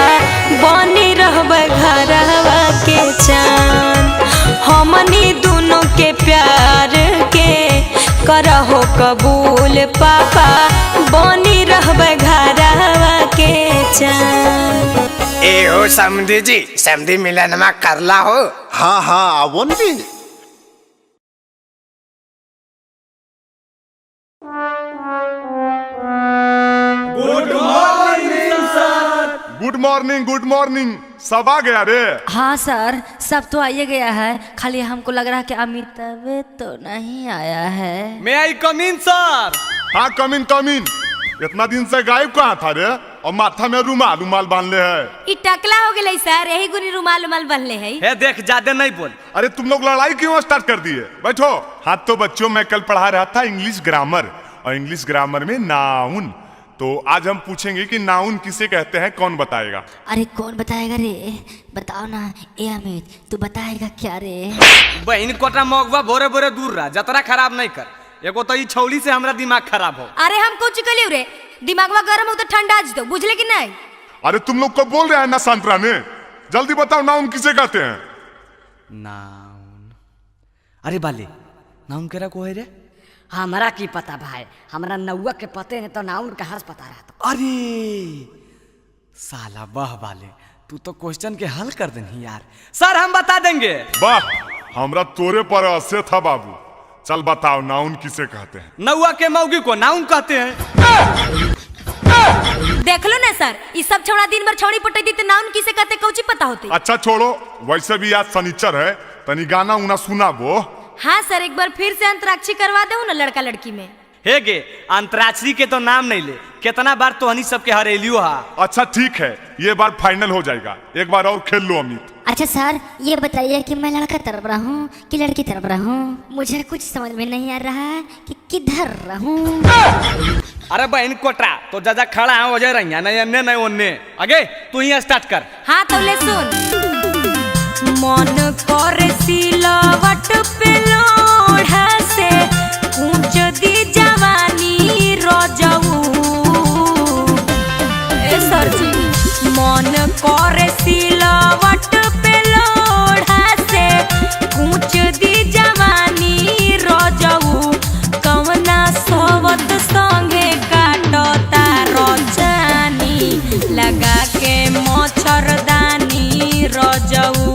बनी रहबै घरवा के चान, हमनी दोनों के प्यार के करहो कबूल पापा, बनी रहबै घरवा के चान। ए हो समधी जी, समधी मिलनमा करला हो। हाँ हाँ आवो जी। Good morning sir. Good morning, good morning. सब आ गया रे? हाँ सर, सब तो आइए गया है, खाली हमको लग रहा है कि अमिताभ तो नहीं आया है। May I come in sir? हाँ कम इन कम इन। इतना दिन से गायब कहाँ था रे, और माथा में रुमाल रुमाल बांध ले है। ई टकला हो गेलै सर, यही गुनी रुमाल उमाल बांधले है। हे देख ज्यादा नहीं बोल। अरे तुम लोग लड़ाई क्यों स्टार्ट कर दिए, बैठो। हाँ तो बच्चों, मैं कल पढ़ा रहा था इंग्लिश ग्रामर, और इंग्लिश ग्रामर में नाउन, तो आज हम पूछेंगे कि नाउन किसे कहते हैं, कौन बताएगा? अरे कौन बताएगा रे, बताओ ना। ए अमित तू बताएगा क्या रे? बहन कोटा मगवा बोरे बोरे दूर रहा, जतरा खराब नहीं कर, एगो तो ई छौली से हमरा दिमाग खराब हो। अरे हम कुछ कलियो रे, दिमागवा गरम हो तो ठंडा आज दो, बुझले कि नहीं? अरे तुम लोग को बोल रहे हैं ना सांतरा ने, जल्दी बताओ नाउन किसे कहते हैं? नाउन, अरे बाले नाउन केरा को है रे? हमरा की पता भाई, हमरा नौआ के पते नहीं तो नाउन कहाँ से पता रहा। अरे साला वाह बाले, तू तो क्वेश्चन के हल कर देनी यार। सर हम बता देंगे। वाह, हमरा तोरे पर असे था बाबू। चल बताओ नाउन किसे कहते हैं? नौआ के मौगी को नाउन कहते हैं। देख लो ना सर, इस सब छोड़ा दिन भर छौड़ी पटई दी तो नाउन किसे कहते कौची पता होते। अच्छा छोड़ो, वैसे भी आज शनिचर है, तनी गाना उना सुना वो। हाँ सर, एक बार फिर से अंतराक्षरी करवा दो ना लड़का लड़की में। हे गे, अंतराक्षरी के तो नाम नहीं ले, कितना बार तो हनी सबके हरेलियो हा। अच्छा ठीक है, ये बार फाइनल हो जाएगा, एक बार और खेल लो अमित। अच्छा सर ये बताइए कि मैं लड़का तरफ रहूं कि लड़की तरफ रहूं, मुझे कुछ समझ में नहीं आ रहा है कि किधर रहूं। अरे बहन कोटरा तो जाजा खड़ा है, वजह रही नहीं अन्य नहीं ओन्ने, आगे तू ही स्टार्ट कर। हाँ तो ले सुन। मन करे सिलवट पे लोढ़ा से ऊंच दी जवानी रजऊ। ए सर जी, मन करे सिलवट पे लोढ़ा से ऊंच दी जवानी रजऊ, कवना सोवत संगे काटता रजानी, लगा के मच्छरदानी रजऊ,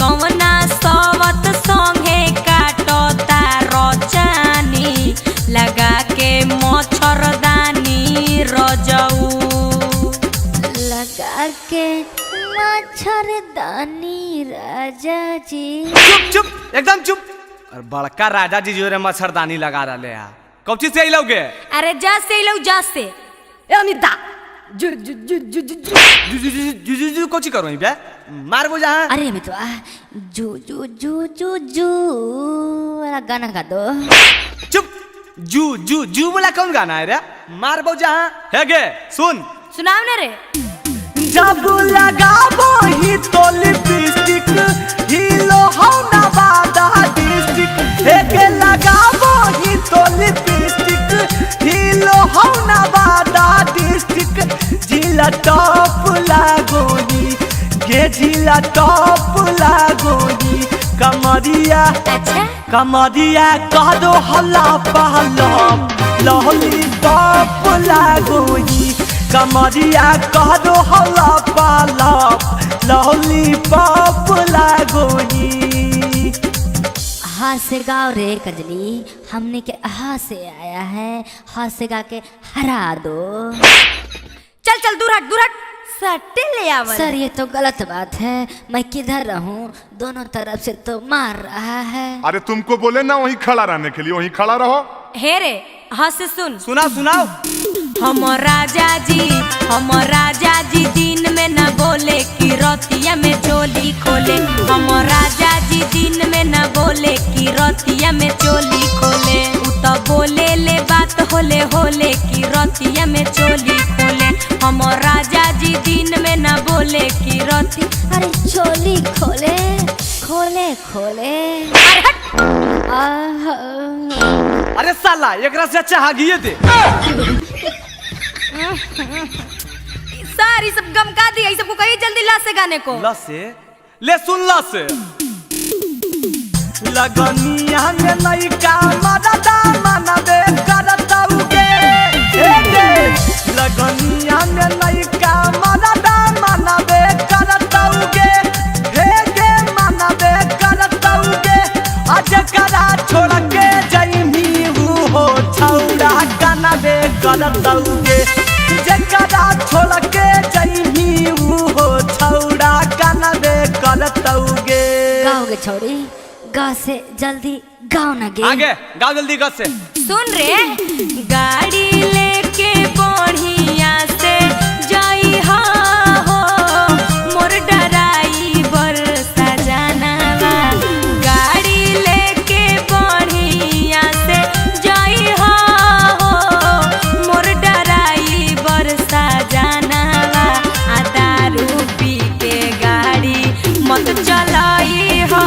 कवना सोवत संगे काटता रजानी, लगा के मच्छरदानी रजऊ, लगा के मच्छरदानी राजा जी। चुप चुप एकदम चुप। और बड़का राजा जी जो रे मच्छरदानी लगा रहे हैं, कौची से लोगे? अरे जा से लो, जा से। ए अमिता, जू जू जू जू जू जू जू जू जू जू कोची करो बे मारबो जहाँ। अरे मितवा जू जू जू जू जू वाला गाना गा दो। चुप, जू जू जू वाला कौन गाना है रे, मारबो जहाँ। है गे सुन, सुनाओ ना रे। जब लगाबो ही तो लिपस्टिक हिलो हो नवादा डिस्ट्रिक्ट। हे के लगाबो ही तो लिपस्टिक हिलो हो नवादा डिस्ट्रिक्ट। जिला टॉप लागोनी गे जिला टॉप लागोनी कमरिया। अच्छा कमरिया कह दो हल्ला पहला लहली टॉप लागोनी। कमरिया कह दो हल्ला पाला लहली पॉप लागोनी। हाथ से गाओ रे कजली, हमने के हाथ से आया है, हाथ से गा के हरा दो। चल चल दूर हट दूर हट, सट्टे ले आवल। सर ये तो गलत बात है, मैं किधर रहूं, दोनों तरफ से तो मार रहा है। अरे तुमको बोले ना वहीं खड़ा रहने के लिए, वहीं खड़ा रहो। हे रे हाथ से सुन, सुना सुनाओ। हम राजा जी दिन में न बोले कि रतिया में चोली खोले। हम राजा जी दिन में न बोले कि रतिया में चोली खोले। उ तो बोले ले बात होले होले कि रतिया में चोली खोले। हम राजा जी दिन में न बोले कि रति अरे चोली खोले खोले खोले। अरे साला एकरा से अच्छा हागिए दे। सर ये सब गम का दिया, ये सबको कहिए जल्दी ला से गाने को। ला से ले सुन ला से। लगनिया में नैका मरदा मनबे करतौ गे। लगनिया में नैका मरदा मनबे करतौ गे। हे गे मनबे करतौ गे। आज करा छोड़ के जइमी हो छौड़ा कनबे करतौ गे। जकरा छोड़ के जइमी हो छौड़ा कनबे करतौ गे। गाओगे छोड़ी गा से जल्दी गाओ ना गे। आगे गाओ जल्दी गा से। सुन रे गाड़ी लेके बढ़िया से जाई हो मोर डराइवर सजनवा। गाड़ी लेके बढ़िया से जाई हो मोर डराइवर सजनवा। आ दारू पी के गाड़ी मत चलाई हो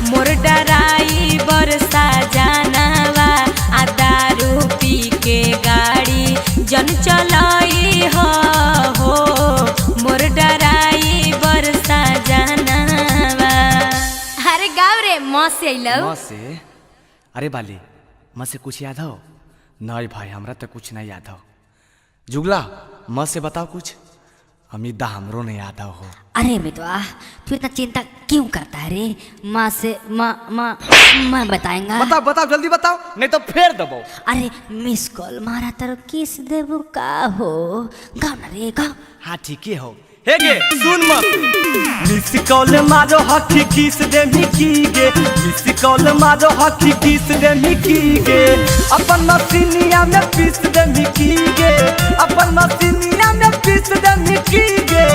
मोर डराइवर सजनवा। आ दारू पी के गाड़ी जन चलाई हो मोर डराइवर सजनवा। अरे गाँव रे माँ से अइलौ। माँ से? अरे बाली माँ से कुछ याद हो? नहीं भाई हमरा तो कुछ नहीं याद हो। जुगला माँ से बताओ कुछ। अमित हमरो नहीं याद हो। अरे मितवा तू इतना चिंता क्यों करता है रे, माँ से माँ माँ मैं बताएंगा। बताओ बताओ जल्दी बताओ नहीं तो फेर दबो। अरे मिस कॉल मारा तारो किस देबो का हो, गाओ ना रे गाओ। हाँ ठीक है हो। हे गे सुन मत। मिस कॉल मारो हकी किस दे मिकी गे। मिस कॉल मारो हकी किस दे मिकी गे। अपन मसीनिया में पीस दे मिकी गे। अपन मसीनिया में पीस दे मिकी गे।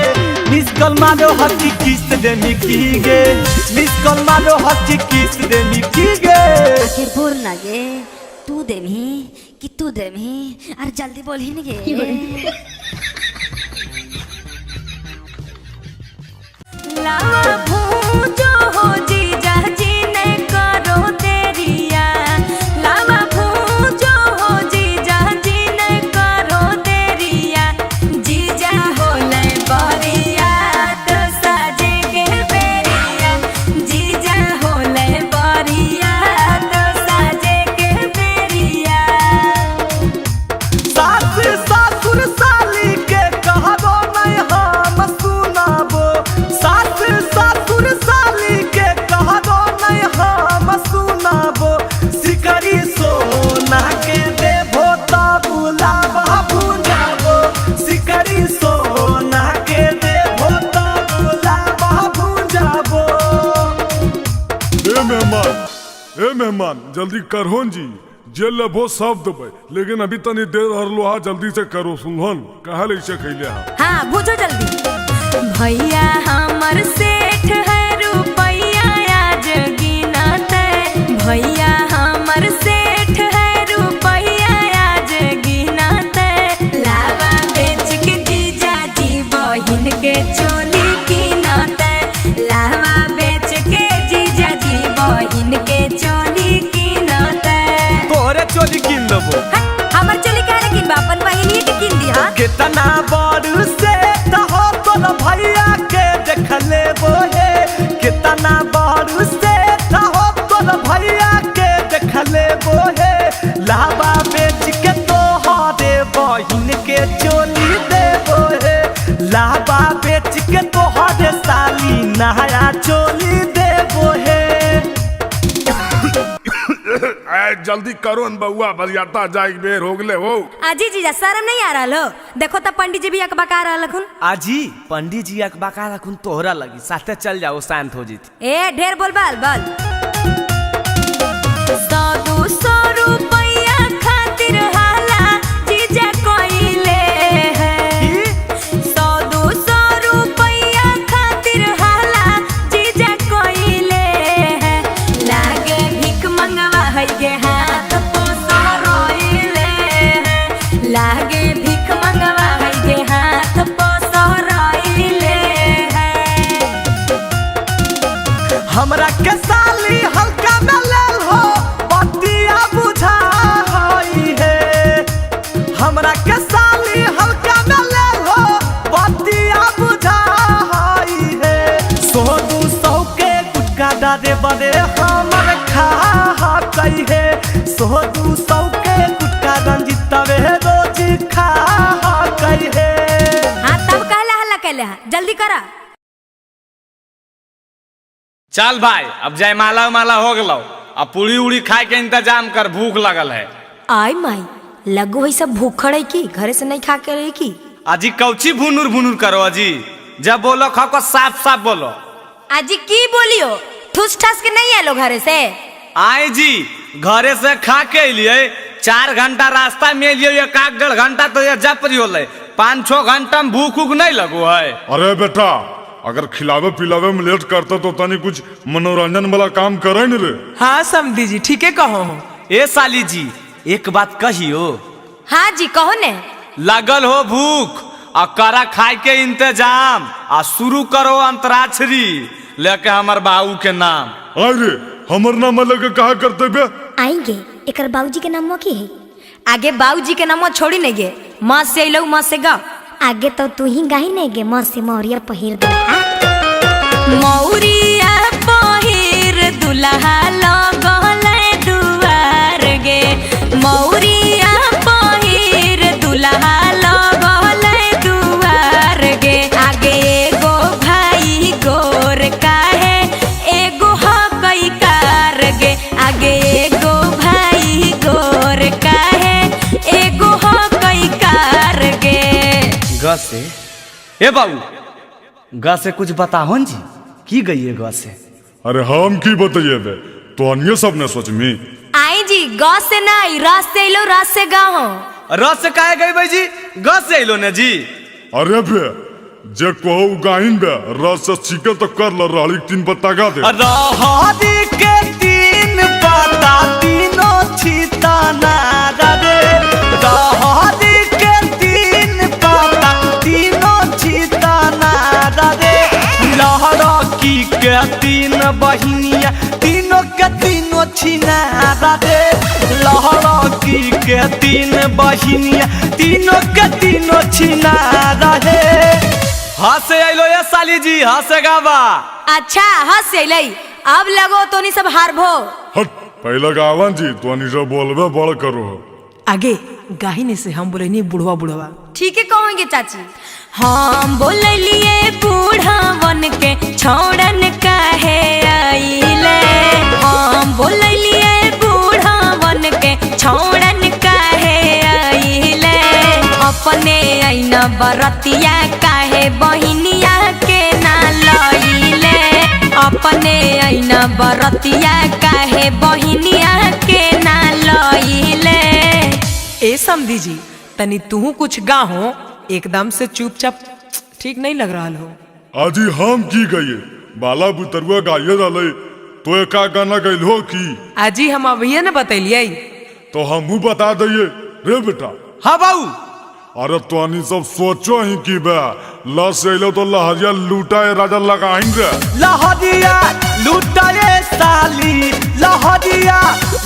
मिस कॉल मारो हकी किस दे मिकी गे। मिस कॉल मारो हकी किस दे मिकी गे। आखिर बोल ना गे, तू देमी कि तू देमी, अरे जल्दी बोल ही ना गे। लावा भूजो हो जीजा जी ने करो देरिया। लावा भूजो हो जीजा जी ने करो देरिया। जीजा होले बरिया तो साजे के बेरिया। जीजा होले बरिया तो साजे के बेरिया। सास ससुर साली के कहबो नहीं हम सुनाबो। सास ससुर साली के कहबो नहीं हम सुनाबो। सिकरी सोना के देबो तब लावा भुजाबो। सिकरी सोना के देबो तब लावा भुजाबो। ए मेहमान जल्दी करहोन जी, जे लेबो सब देबै, लेकिन अभी तनी देर हरलो हा, जल्दी से करो। सुनहन कहा ले से खैले हा। हाँ भूजो जल्दी। भैया हमर सेठ है रुपैया आज गिनते, भैया हमर सेठ है रुपैया आज गिनते, लावा बेच के जीजा जी बहिन के चोली कीनते, लावा बेच के जीजा जी बहिन के चोली कीनते। तोहरे चोली कीन देबो। हमर चोली काहे कीनबा, अपन बहिनी के कीन दी। हां कितना बड़ सेठ हो तोर भैया के देख लेबो हे, कितना बड़ सेठ हो तोर भैया के देख लेबो हे, लावा बेच के तोहरे बहिन के चोली देबो हे, लावा बेच के तोहरे साली नया चोली देबो हे। जल्दी करो न बउआ, बरियाता जाए के बेर हो गेले हो। आजी जीजा शर्म नहीं आ रहा हो? देखो तो पंडित जी भी अकबका रहल हखुन। आजी पंडित जी अकबका रखुन तोहरा लगी, साथे चल जाओ शांत हो जीत। ए ढेर बोल बाल बाल। 100-200 रुपैया खातिर हाला जीजा कोइले है, 100-200 रुपैया खातिर हाला जीजा कोइले है, लागे भीख मंगवा है गे हाथ पोसो रोइले है, लागे भीख मंगवा है गे हाथ पोसो रोइले है। हमरा के साली हल्का में लेल हो बतिया बुझा हई हे, हमरा के साली हल्का में लेल हो बतिया बुझा हई हे, 100-200 के गुटका डारे बड़े हमर खा कही हे, 100-200 के गुटका रंजितवे रोज खा कही हे। हाँ तब कहला हल्ला कैले हा, जल्दी करा। चल भाई अब जयमाला उमाला हो गलो, अब पूरी उड़ी खाए के इंतजाम कर, भूख लगल है। आय माई लगो है सब भूखड़ है की घरे से नहीं खा के रही की। अजी कौची भुनुर भुनुर करो अजी, जब बोलो खाओ को साफ साफ बोलो। अजी की बोलियो, ठुस ठस के नहीं आलो घरे से? आए जी घरे से खा के लिए 4 घंटा रास्ता में लिए, 1-1.5 घंटा तो ये जपरी होले, 5-6 घंटा में भूख उख नहीं लगो है। अरे बेटा अगर खिलावे पिलावे में लेट करता तो तनी कुछ मनोरंजन वाला काम करे न रे। हाँ समधी जी ठीक है कहो। ए साली जी एक बात कहियो। हाँ जी कहो ने। लगल हो भूख आ करा खाए के इंतजाम, आ शुरू करो अंतराक्षरी लेके हमर बाबू के नाम। अरे हमर नाम लेके कहा करते बे? आएंगे एकर बाबूजी के नाम की है? आगे बाबूजी के नाम छोड़ी नहीं गे, माँ से अइलौ माँ से गाओ। आगे तो तू ही गाही नहीं गे, माँ से मौरिया पहिर दे। मौरिया पहिर दुल्हा लगल दुआर गे, मौरिया पहिर दुल्हा लगल दुआर गे, आगे एगो भाई गोर काहे एगो हकई कार गे, आगे एगो भाई गोर काहे एगो हकई कार गे। ग से ए बाबू ग से कुछ बताहो जी, की गई है ग से? अरे हम की बताइए बे, तो अन्य सब ने सोचमी। आई जी ग से नहीं र से अइलो, र से गाहो। र से काहे गई भाई जी, ग से अइलो ने जी। अरे बे जे कहो गाहिन बे, र से सीखे तो कर ल, रहली 3 पत्ता गा दे। रहरी के 3 पत्ता तीनों छिताना रे, रहरी के 3 पत्ता तीनों छिताना रे, लहरकी के 3 बहिनिया तीनों के तीनों छिना रे, लहरकी के 3 बहिनिया तीनों के तीनों छिना रे। हंसे अइलो ये साली जी, हंसे गावा। अच्छा हंस अइलै, अब लगो तो नहीं सब हारभो। हट पहले गावन जी तो नहीं सब बोलबे बड़ करो। आगे गाहिने से हम बोले नहीं बुढ़वा बुढ़वा। ठीक है कहोगे चाची। हम बोललिए बूढ़वन के छोड़न काहे आइले, हम बोललिए बूढ़वन के छोड़न काहे आइले, अपने ऐना बरतिया काहे बहिनिया के ना लइले, अपने ऐना बरतिया काहे बहिनिया के ना लइले। ए समधी जी, तनी तू कुछ गाहो, एकदम से चुपचाप ठीक नहीं लग रहा हो। आजी हम की गए बाला बुतरुआ गाये रहले तो एका गाना गइल हो की? आजी हम अभिये न बतैलिए। तो हमहू बता दिए रे बेटा। हाँ बाबू। अरे तोनी सब सोचो ही की बे लस अइलो तो लहरिया लूटा राजा लगाइन रे। लहरिया लूटा रे साली, लहरिया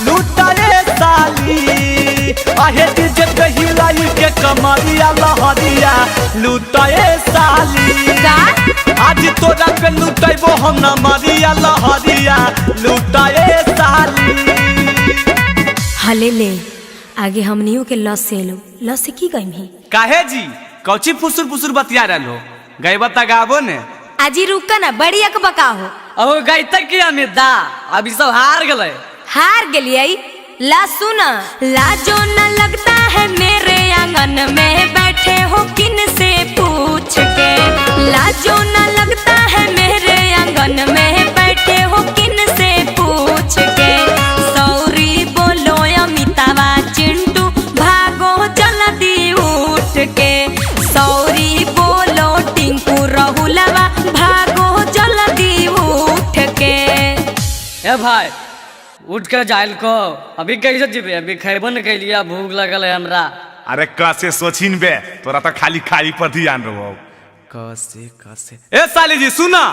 लूटा रे साली, आहे डीजे पे हिलाई के कमरिया लहरिया लूटा रे साली। आज तोरा पे लूटैबो हम न मरिया लहरिया लूटा रे साली। हले ले आगे हमनियों के लस से लो, लस से की गई ही? काहे जी कौची फुसुर फुसुर बतिया रहलो हो? गईबा त गाबो ने। आजी रुका ना, बड़ी अकबका हो। अब गईता की अमित दा, अभी सब हार गए। हार गेलिए ला सुना। लाजो न लगता है मेरे आंगन में बैठे हो किन से पूछ के, लाजो न लगता है मेरे आंगन में बैठे हो किन से पूछ के, सॉरी बोलो अमितावा चिंटू भागो जल्दी उठ के, सॉरी बोलो टिंकू रहुलवा भागो जल्दी उठ के। ए भाई उठ के जाइल को, अभी कैसे जीबे? अभी खैबो न कैलिया, भूख लगल है हमरा। अरे कैसे सोचिन बे, तोरा तो खाली खाई पर ध्यान रहो। कैसे कैसे ए साली जी सुना,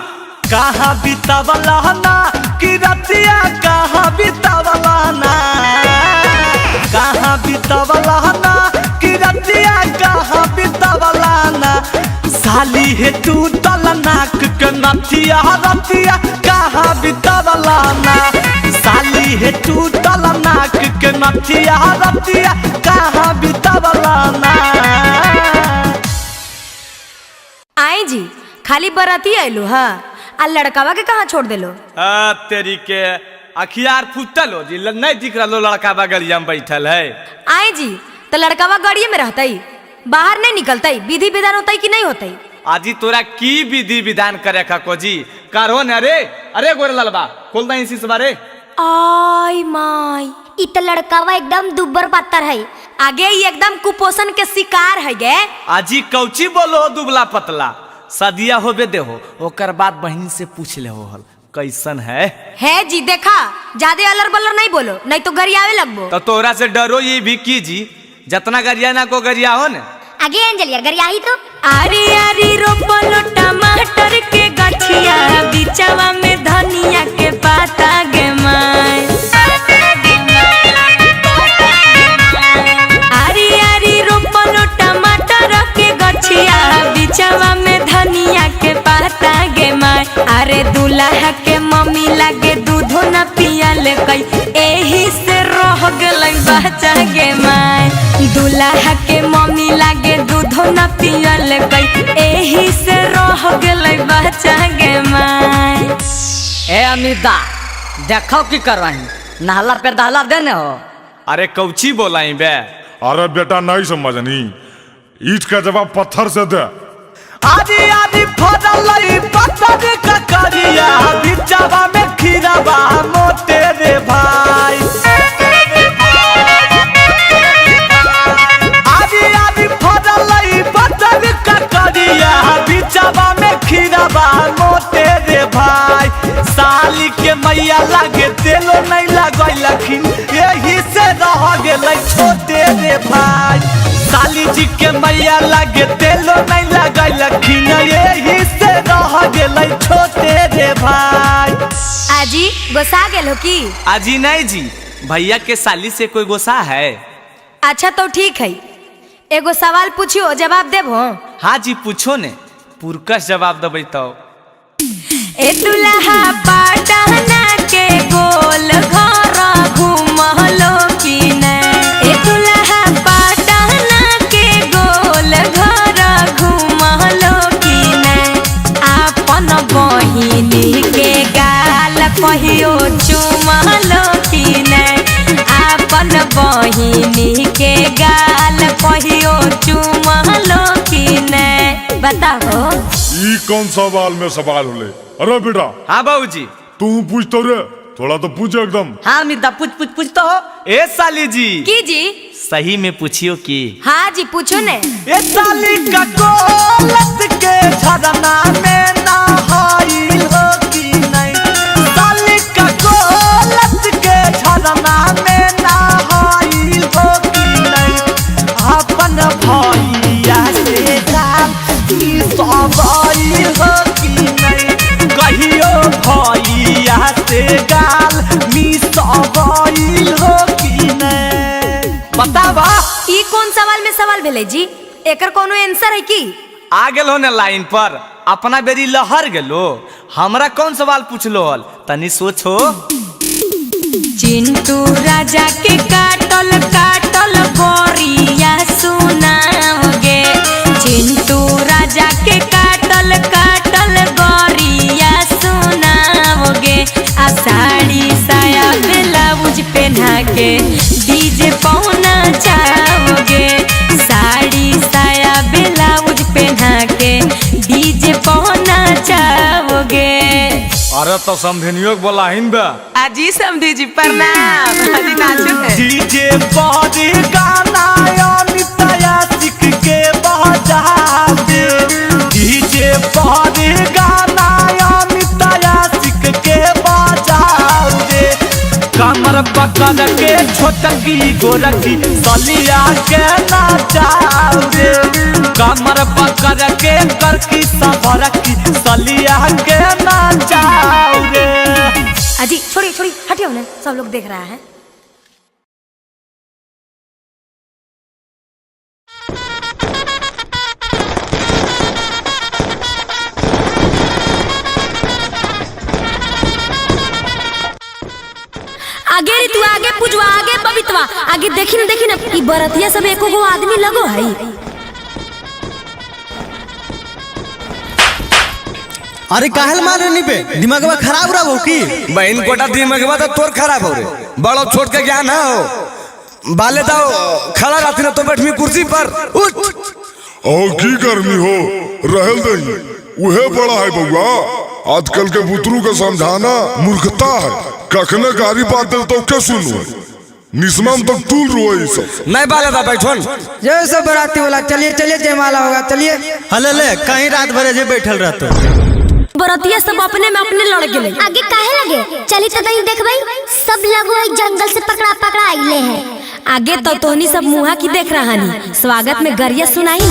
कहाँ बितावला ना कि रतिया, कहाँ बितावला ना, कहाँ बितावला ना कि रतिया, कहाँ बितावला ना, साली हे तू तल नाक के नथिया रतिया, कहाँ बितावला ना, साली हे तू तल नाक के नथिया रतिया, कहाँ बितावला ना। आई जी खाली बराती आइलो हा, आ लड़कावा के कहाँ छोड़ देलो? आ तेरी के अखियार फुटल हो जी, नहीं दिख रहा लो लड़कावा गलिया में बैठल है। आई जी तो लड़कावा गाड़िए में रहता, बाहर नहीं निकलता, विधि विधान होता कि नहीं होता? आजी तोरा की विधि विधान करे का को जी करो न रे। अरे गोरे ललबा खोल दे इसी बारे। आई माई, इ त लड़कावा एकदम दुब्बर पातर है, आगे ही एकदम कुपोषण के शिकार है गे। आजी कौची बोलो दुबला पतला, सदिया होबे देहो ओकर बाद बहन से पूछ ले हो हल कैसन है। है जी देखा ज्यादा अलर बलर नहीं बोलो, नहीं तो गरियावे लगबो। तो तोरा से डरो ये भी की जी, जतना गरिया ना को गरिया हो ने। आगे अंजलिया गरिया ही तो। आरी आरी रोपलो टमाटर के गठिया, बिचवा में धनिया के पाता गे माय। आरी आरी रोपलो टमाटर के गठिया, बिचवा में धनिया के पाता गे माय। अरे दूल्हा के मम्मी लागे दूधो न पियल कई, एही से रह गेलै बच्चा गे माय। दूल्हा के मम्मी लागे दूधो न पियल कई, एही से रह गेलै बच्चा गे माय। ए अमिता देखो की करवाही, नहला पे दहला देने हो। अरे कौची बोलाई बे? अरे बेटा नहीं समझनी, ईट का जवाब पत्थर से दे। आदि आदि फदलई पत्थर का करिया, बिचवा में खीरावा मोटे रे भाई। आदि आदि फदलई पत्थर का करिया, बिचवा में खीरावा मोटे रे भाई। साली के मैया लागे तेलो नहीं लगैलखिन, यही से रह गेलै छोटे रे भाई। साली जी के मैया लागे तेलो नहीं लगैलखिन, यही से रह गेलै छोटे रे भाई। आजी गोसा गेल हो की? आजी नहीं जी, भैया के साली से कोई गोसा है। अच्छा तो ठीक है, एगो सवाल पूछियो जवाब देबो? हाँ जी पूछो ने, पुरकस जवाब देबै तो। ए दुल्हा पटना के गोल घर घूमलो की नै, ए दुल्हा पटना के गोल घर घूमलो की नै, आपन बहिनी के गाल कहियो चुमलो की नै, आपन बहिनी के गाल कहियो चुमलो की नै। बताओ ई कौन सवाल में सवाल होले? अरे बेटा। हाँ बाबूजी। तू पूछ तो रे, थोड़ा तो पूछ एकदम। हाँ मिर्दा पूछ पूछ पूछ तो हो। ए साली जी। की जी? सही में पूछियो की? हाँ जी पूछो ने। ए साली का गोलत के झरना में नहाइल हो कि नहीं? साली का गोलत के झरना में नहाइल हो कि नहीं? अपन भैया से जान सवाइल हो कि नहीं? कहियो भैया से गाल मिसवाइल हो कि नहीं? बतावा। ई कौन सवाल में सवाल भेले जी? एकर कोनो आंसर है की? आ गेलो ने लाइन पर, अपना बेरी लहर गेलो। हमरा कौन सवाल पूछलो हल, तनी सोचो। चिंटू राजा के काटल काटल गोरिया सुनाओगे, चिंटू राजा के काटल काटल गोरिया सुनाओगे, आ साड़ी साया ब्लाउज पहना के डीजे पहुना चाहोगे, साड़ी साया ब्लाउज पहना के डीजे पहुना चाहोगे। अरे तो समझनियो के बोला हिन बा। अजी समधी जी प्रणाम। अजी नाचो है। डीजे पर गाना अमिताया सिख के बजा दे, डीजे पर गाना अमिताया सिख के बजा दे, कमर पकड़ के छोटकी गोरकी सलिया के नाचा दे, कमर पकड़ के करकी सबरकी सलिया के नाचा दे। अजी छोड़िए छोड़िए हटियो ना, सब लोग देख रहा है। आगे रे तू आगे पुजवा, आगे बबितवा, आगे देखी न देखी न ई बरतिया सब एको गो आदमी लगो है। अरे काहल मारनी पे दिमागवा खराब रहो की? बहन कोटा दिमागवा तो तोर खराब हो रे, बड़ो छोट के ज्ञान हो बाले दाओ खड़ा रहती ना तो बैठमी कुर्सी पर उठ। और की गर्मी हो रहल दही, उहे बड़ा है बउआ। आजकल के बुतरू के समझाना मूर्खता है। कखने गाड़ी बात दे तो के सुनो, निस्माम तक तूल रोए सब। नहीं बाले दा बैठन। जय सब बराती वाला, चलिए चलिए जयमाला होगा, चलिए। हले ले कहीं रात भर जे बैठल रहतो। बरतिया सब अपने में अपने लड़ गेले। आगे काहे लगे? चली तो नहीं देखबई, सब लगो एक जंगल से पकड़ा पकड़ा आइले हैं। आगे तो तोहनी सब मुहा की देख रहा नी, स्वागत में गरिया सुनाई।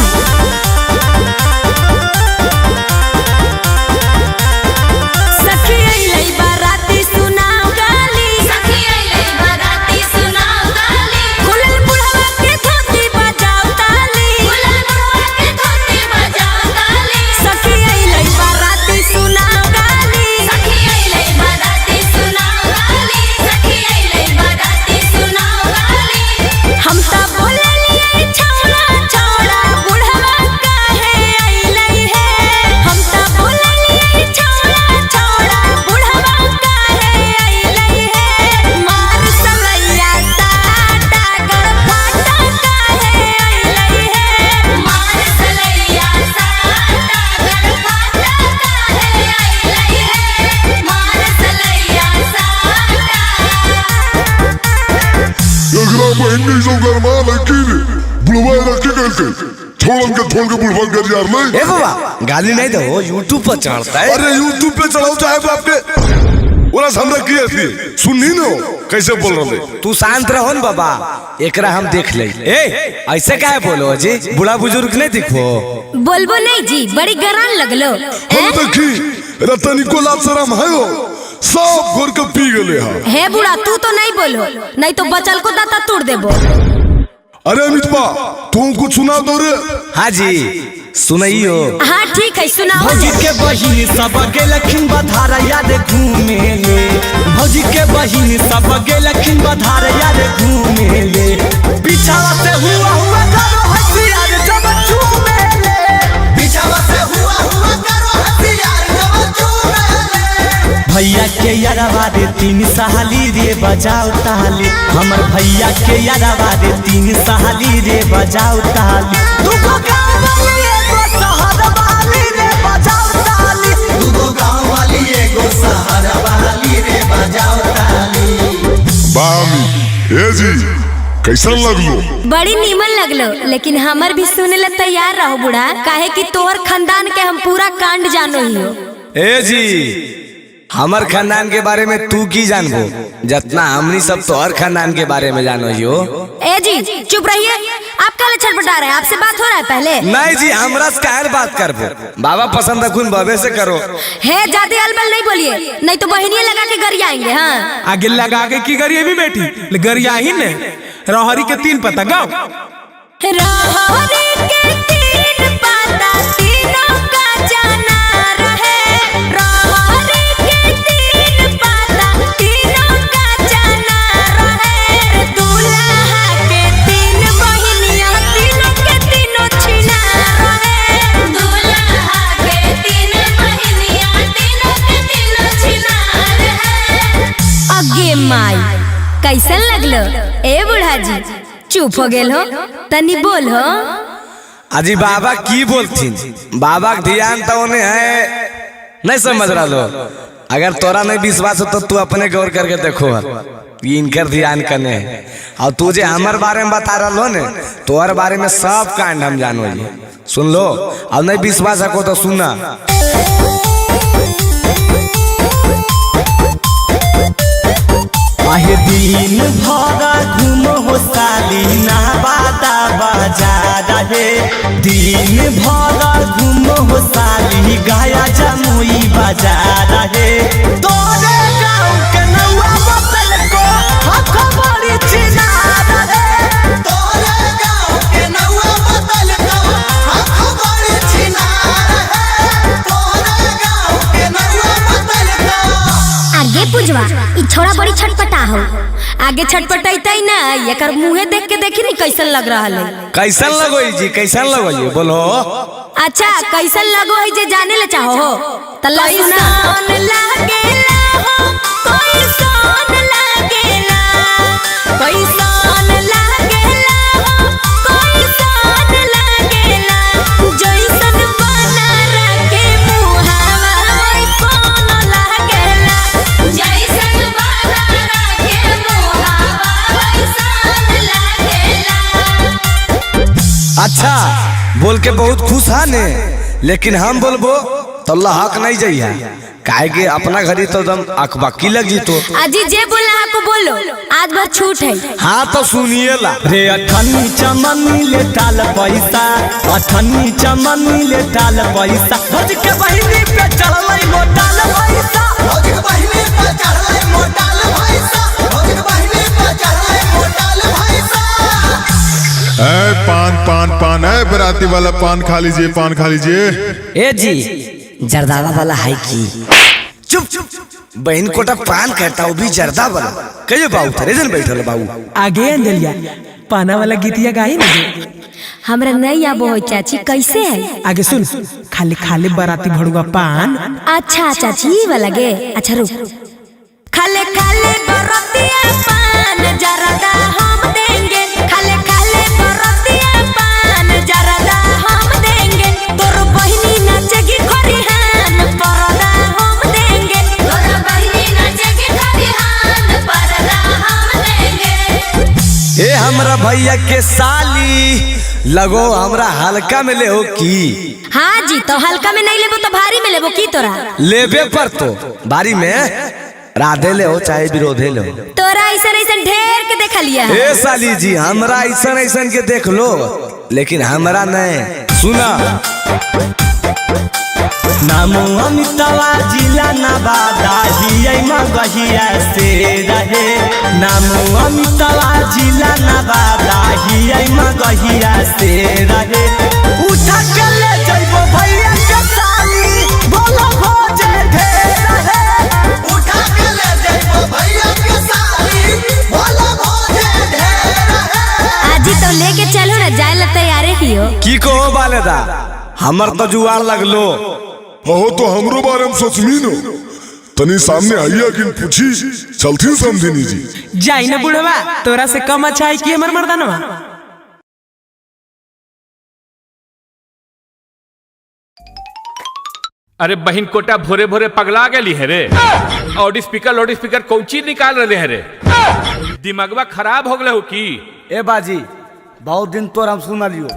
सखी अइलै बाराती सुनाओ गाली, सखी अइलै बाराती सुनाओ गाली, खुलल बुढ़वा के धोती बजाओ ताली, खुलल बुढ़वा के धोती बजाओ ताली, सखी अइलै बाराती सुनाओ गाली, सखी अइलै बाराती सुनाओ गाली, सखी अइलै बाराती सुनाओ गाली। हम त बोललियै छौड़ा छौड़ा बुढ़वा काहे अइलै हे, हम त बोललियै छौड़ा छौड़ा बुढ़वा काहे अइलै हे, मार सलैया साटा गरफाटा काहे अइलै हे, मार सलैया साटा गरफाटा काहे अइलै हे, मार सलैया साटा। एकरा बहन नहीं सब गरमा लड़की रे, बुढ़वा रखी गलके छोड़न के छोड़ के बुढ़वा कर यार नहीं। ए बाबा गाली नहीं दो, YouTube पर चढ़ता है। अरे YouTube पे चढ़ाओ चाहे बाप के, ओरा हमरा की थी सुननी न कैसे बोल रहे। तू शांत रहो न बाबा, एकरा हम देख ले। ए ऐसे काहे बोलो जी, बूढ़ा बुजुर्ग नहीं दिखो। बोलबो नहीं जी, बड़ी गरान लगलो। हम देखी रतनी को लाज शरम है हो, सब घोर के पी गेले हा। हे बूढ़ा तू तो नहीं बोलो, नहीं तो बचल को दाता तोड़ देबो। अरे अमितपा तुम कुछ सुना दो रे। हाँ जी सुनाइयो। हाँ ठीक है सुनाओ। भौजी के बहिन सब गेलखिन बधार याद घूमे ले, भौजी के बहिन सब गेलखिन बधार याद घूमे ले, पीछावा से हुआ हुआ करो हसियार जब चूमे ले, पीछावा से हुआ हुआ करो हसियार जब चूमे ले। भैया के यारवा रे तीन सहाली रे बजाओ ताली, हमर भैया के यारवा रे तीन सहाली रे बजाओ ताली, दुगो गाँव वाली एगो शहर वाली रे बजाओ ताली, दुगो गाँव वाली एगो शहर वाली रे बजाओ ताली। जी कैसन लगलो? बड़ी नीमन लगलो, लेकिन हमर भी सुने ला तैयार रहो बूढ़ा, काहे कि तोहर खानदान के हम पूरा कांड जानो ही हो। ए जी हमर खानदान के बारे में तू की जानबो, जितना हमनी सब तोहर खानदान के बारे में जानो ही हो। ए जी चुप रहिए, आप काहे छटपटा रहे हैं? आपसे बात हो रहा है पहले? नहीं जी हमरा से काहे बात करबो, बाबा पसंद अखुन बाबे से करो। हे ज्यादा अलबल नहीं बोलिए, नहीं तो बहनिया लगा के गरियाएंगे। हाँ आगे लगा के की गरिए बेटी, गरिया ही ने रहरी के 3 पता गाओ। रहरी के 3 पता तीनों का जाना रहे, रहरी के 3 पता तीनों का जाना रहे, दूल्हा के 3 बहिनिया तीनों के तीनों छिना रहे, दूल्हा के 3 बहिनिया तीनों के तीनों छिना रहे। अगे माई कैसन लगलो ए बूढ़ा जी? चुप हो गेल हो, तनी बोल हो। अजी बाबा की बोलथिन, बाबा के ध्यान तो उन्हें है नहीं समझ रहा लो। अगर तोरा नहीं विश्वास हो तो तू अपने गौर करके देखो ये इनकर ध्यान कने है। और तू जे हमार बारे में बता रहा लो ने, तोहर बारे में सब कांड हम जानो जी। सुन लो, अब नहीं विश्वास हो तो सुनना। आहे दिन भर घूम हो साली नवादा बाजार रे, दिन भर घूम हो साली गया जमुई बाजार रे, तोरे गाँव के नौआ बदल को हक बड़ी चिनार रे, तोरे गाँव के नौआ बदल को हक बड़ी चिनार रे, तोरे गाँव के नौआ बदल को। आगे पुजवा ई छोड़ा बड़ी छटपटा हो, आगे छटपटाइतै ना, एकर मुंहे देख के देखी नहीं कैसन लग रहा है। कैसन लगो जी, कैसन लगो जी बोलो। अच्छा कैसन लगो है जे जाने ले चाहो हो तल्ला सुना। लागेला हो कैसन लागेला, कैसन लागेला हो कैसन लागेला, जैसन बना रखे मुहावा वैसन लागेला, जैसन बना रखे मुहावा वैसन लागेला। अच्छा बोल के बहुत खुश है ने, लेकिन हम बोलबो तो हक नहीं जाइए, काहे के अपना घरी तो एकदम अकबकी लग जी तो। अजी जे बोलना को बोलो, आज भर छूट है। हाँ तो सुनिए ला रे। अठन्नी चमनी ले टाल पैसा, अठन्नी चमनी ले टाल पैसा, भौज के बहिनी पे चढ़लै मोटाल पैसा, भौज के बहिनी पे चढ़लै मोटाल पैसा, भौज के बहिनी पे चढ़लै मोटाल पैसा। ए पान पान पान, ए बराती वाला पान खा लीजिए, पान खा लीजिए। ए जी जर्दावा वाला है की? चुप चुप, बहन कोटा पान कहता वो भी जर्दा वाला। कहियो बाबू थरे जन बैठल बाबू। आगे अंजलिया पाना वाला गीतिया गाई ना। हमरा नहीं आबो है चाची, कैसे है? आगे सुन, खाली खाली बराती भड़ुआ पान। अच्छा चाची ये वाला गे, अच्छा रुक। खाले खाले बरातिया पान जर्दा हम देंगे, खाले खाले बरातिया पान जर्दा हम देंगे, तोर बहिनी नाचेगी खरिहान परदा हम देंगे, तोर बहिनी नाचेगी खरिहान परदा हम देंगे। ए हमरा भैया के साली लगो हमरा हल्का में ले हो की? हाँ जी तो हल्का में नहीं लेबो तो भारी में लेबो की तोरा? लेबे पर तो भारी में राधे ले हो चाहे विरोधे ले हो। तोरा ऐसा ऐसा ढेर के देख लिया। ए साली जी हमरा ऐसा ऐसा के देख लो, लेकिन हमरा नहीं सुना। नामो अमितावा जिला नवादा हियै मगहिया से रहे, नामो अमितावा जिला नवादा हियै मगहिया से रहे, उठा के ले जइबो भैया के साली बोलो भोजे ढेर रहे, उठा के ले जइबो भैया के साली बोलो भोजे ढेर रहे। आजी तो लेके चलो ना, जाए ला तैयार ही हो। की कहो बालेदा हमर तो जुआर लगलो। हो तो हमरो बारे में सोचमी नो, तनी सामने आइया कि पूछी चलती समझिनी जी। जाई ना बुढ़वा, तोरा से कम अच्छा है कि हमर मर्दानवा। अरे बहन कोटा भोरे भोरे पगला गई है रे। और स्पीकर कौन चीज निकाल रहे है रे? दिमागवा खराब हो गले हो की? ए बाजी, बहुत दिन तोर हम सुनलियो,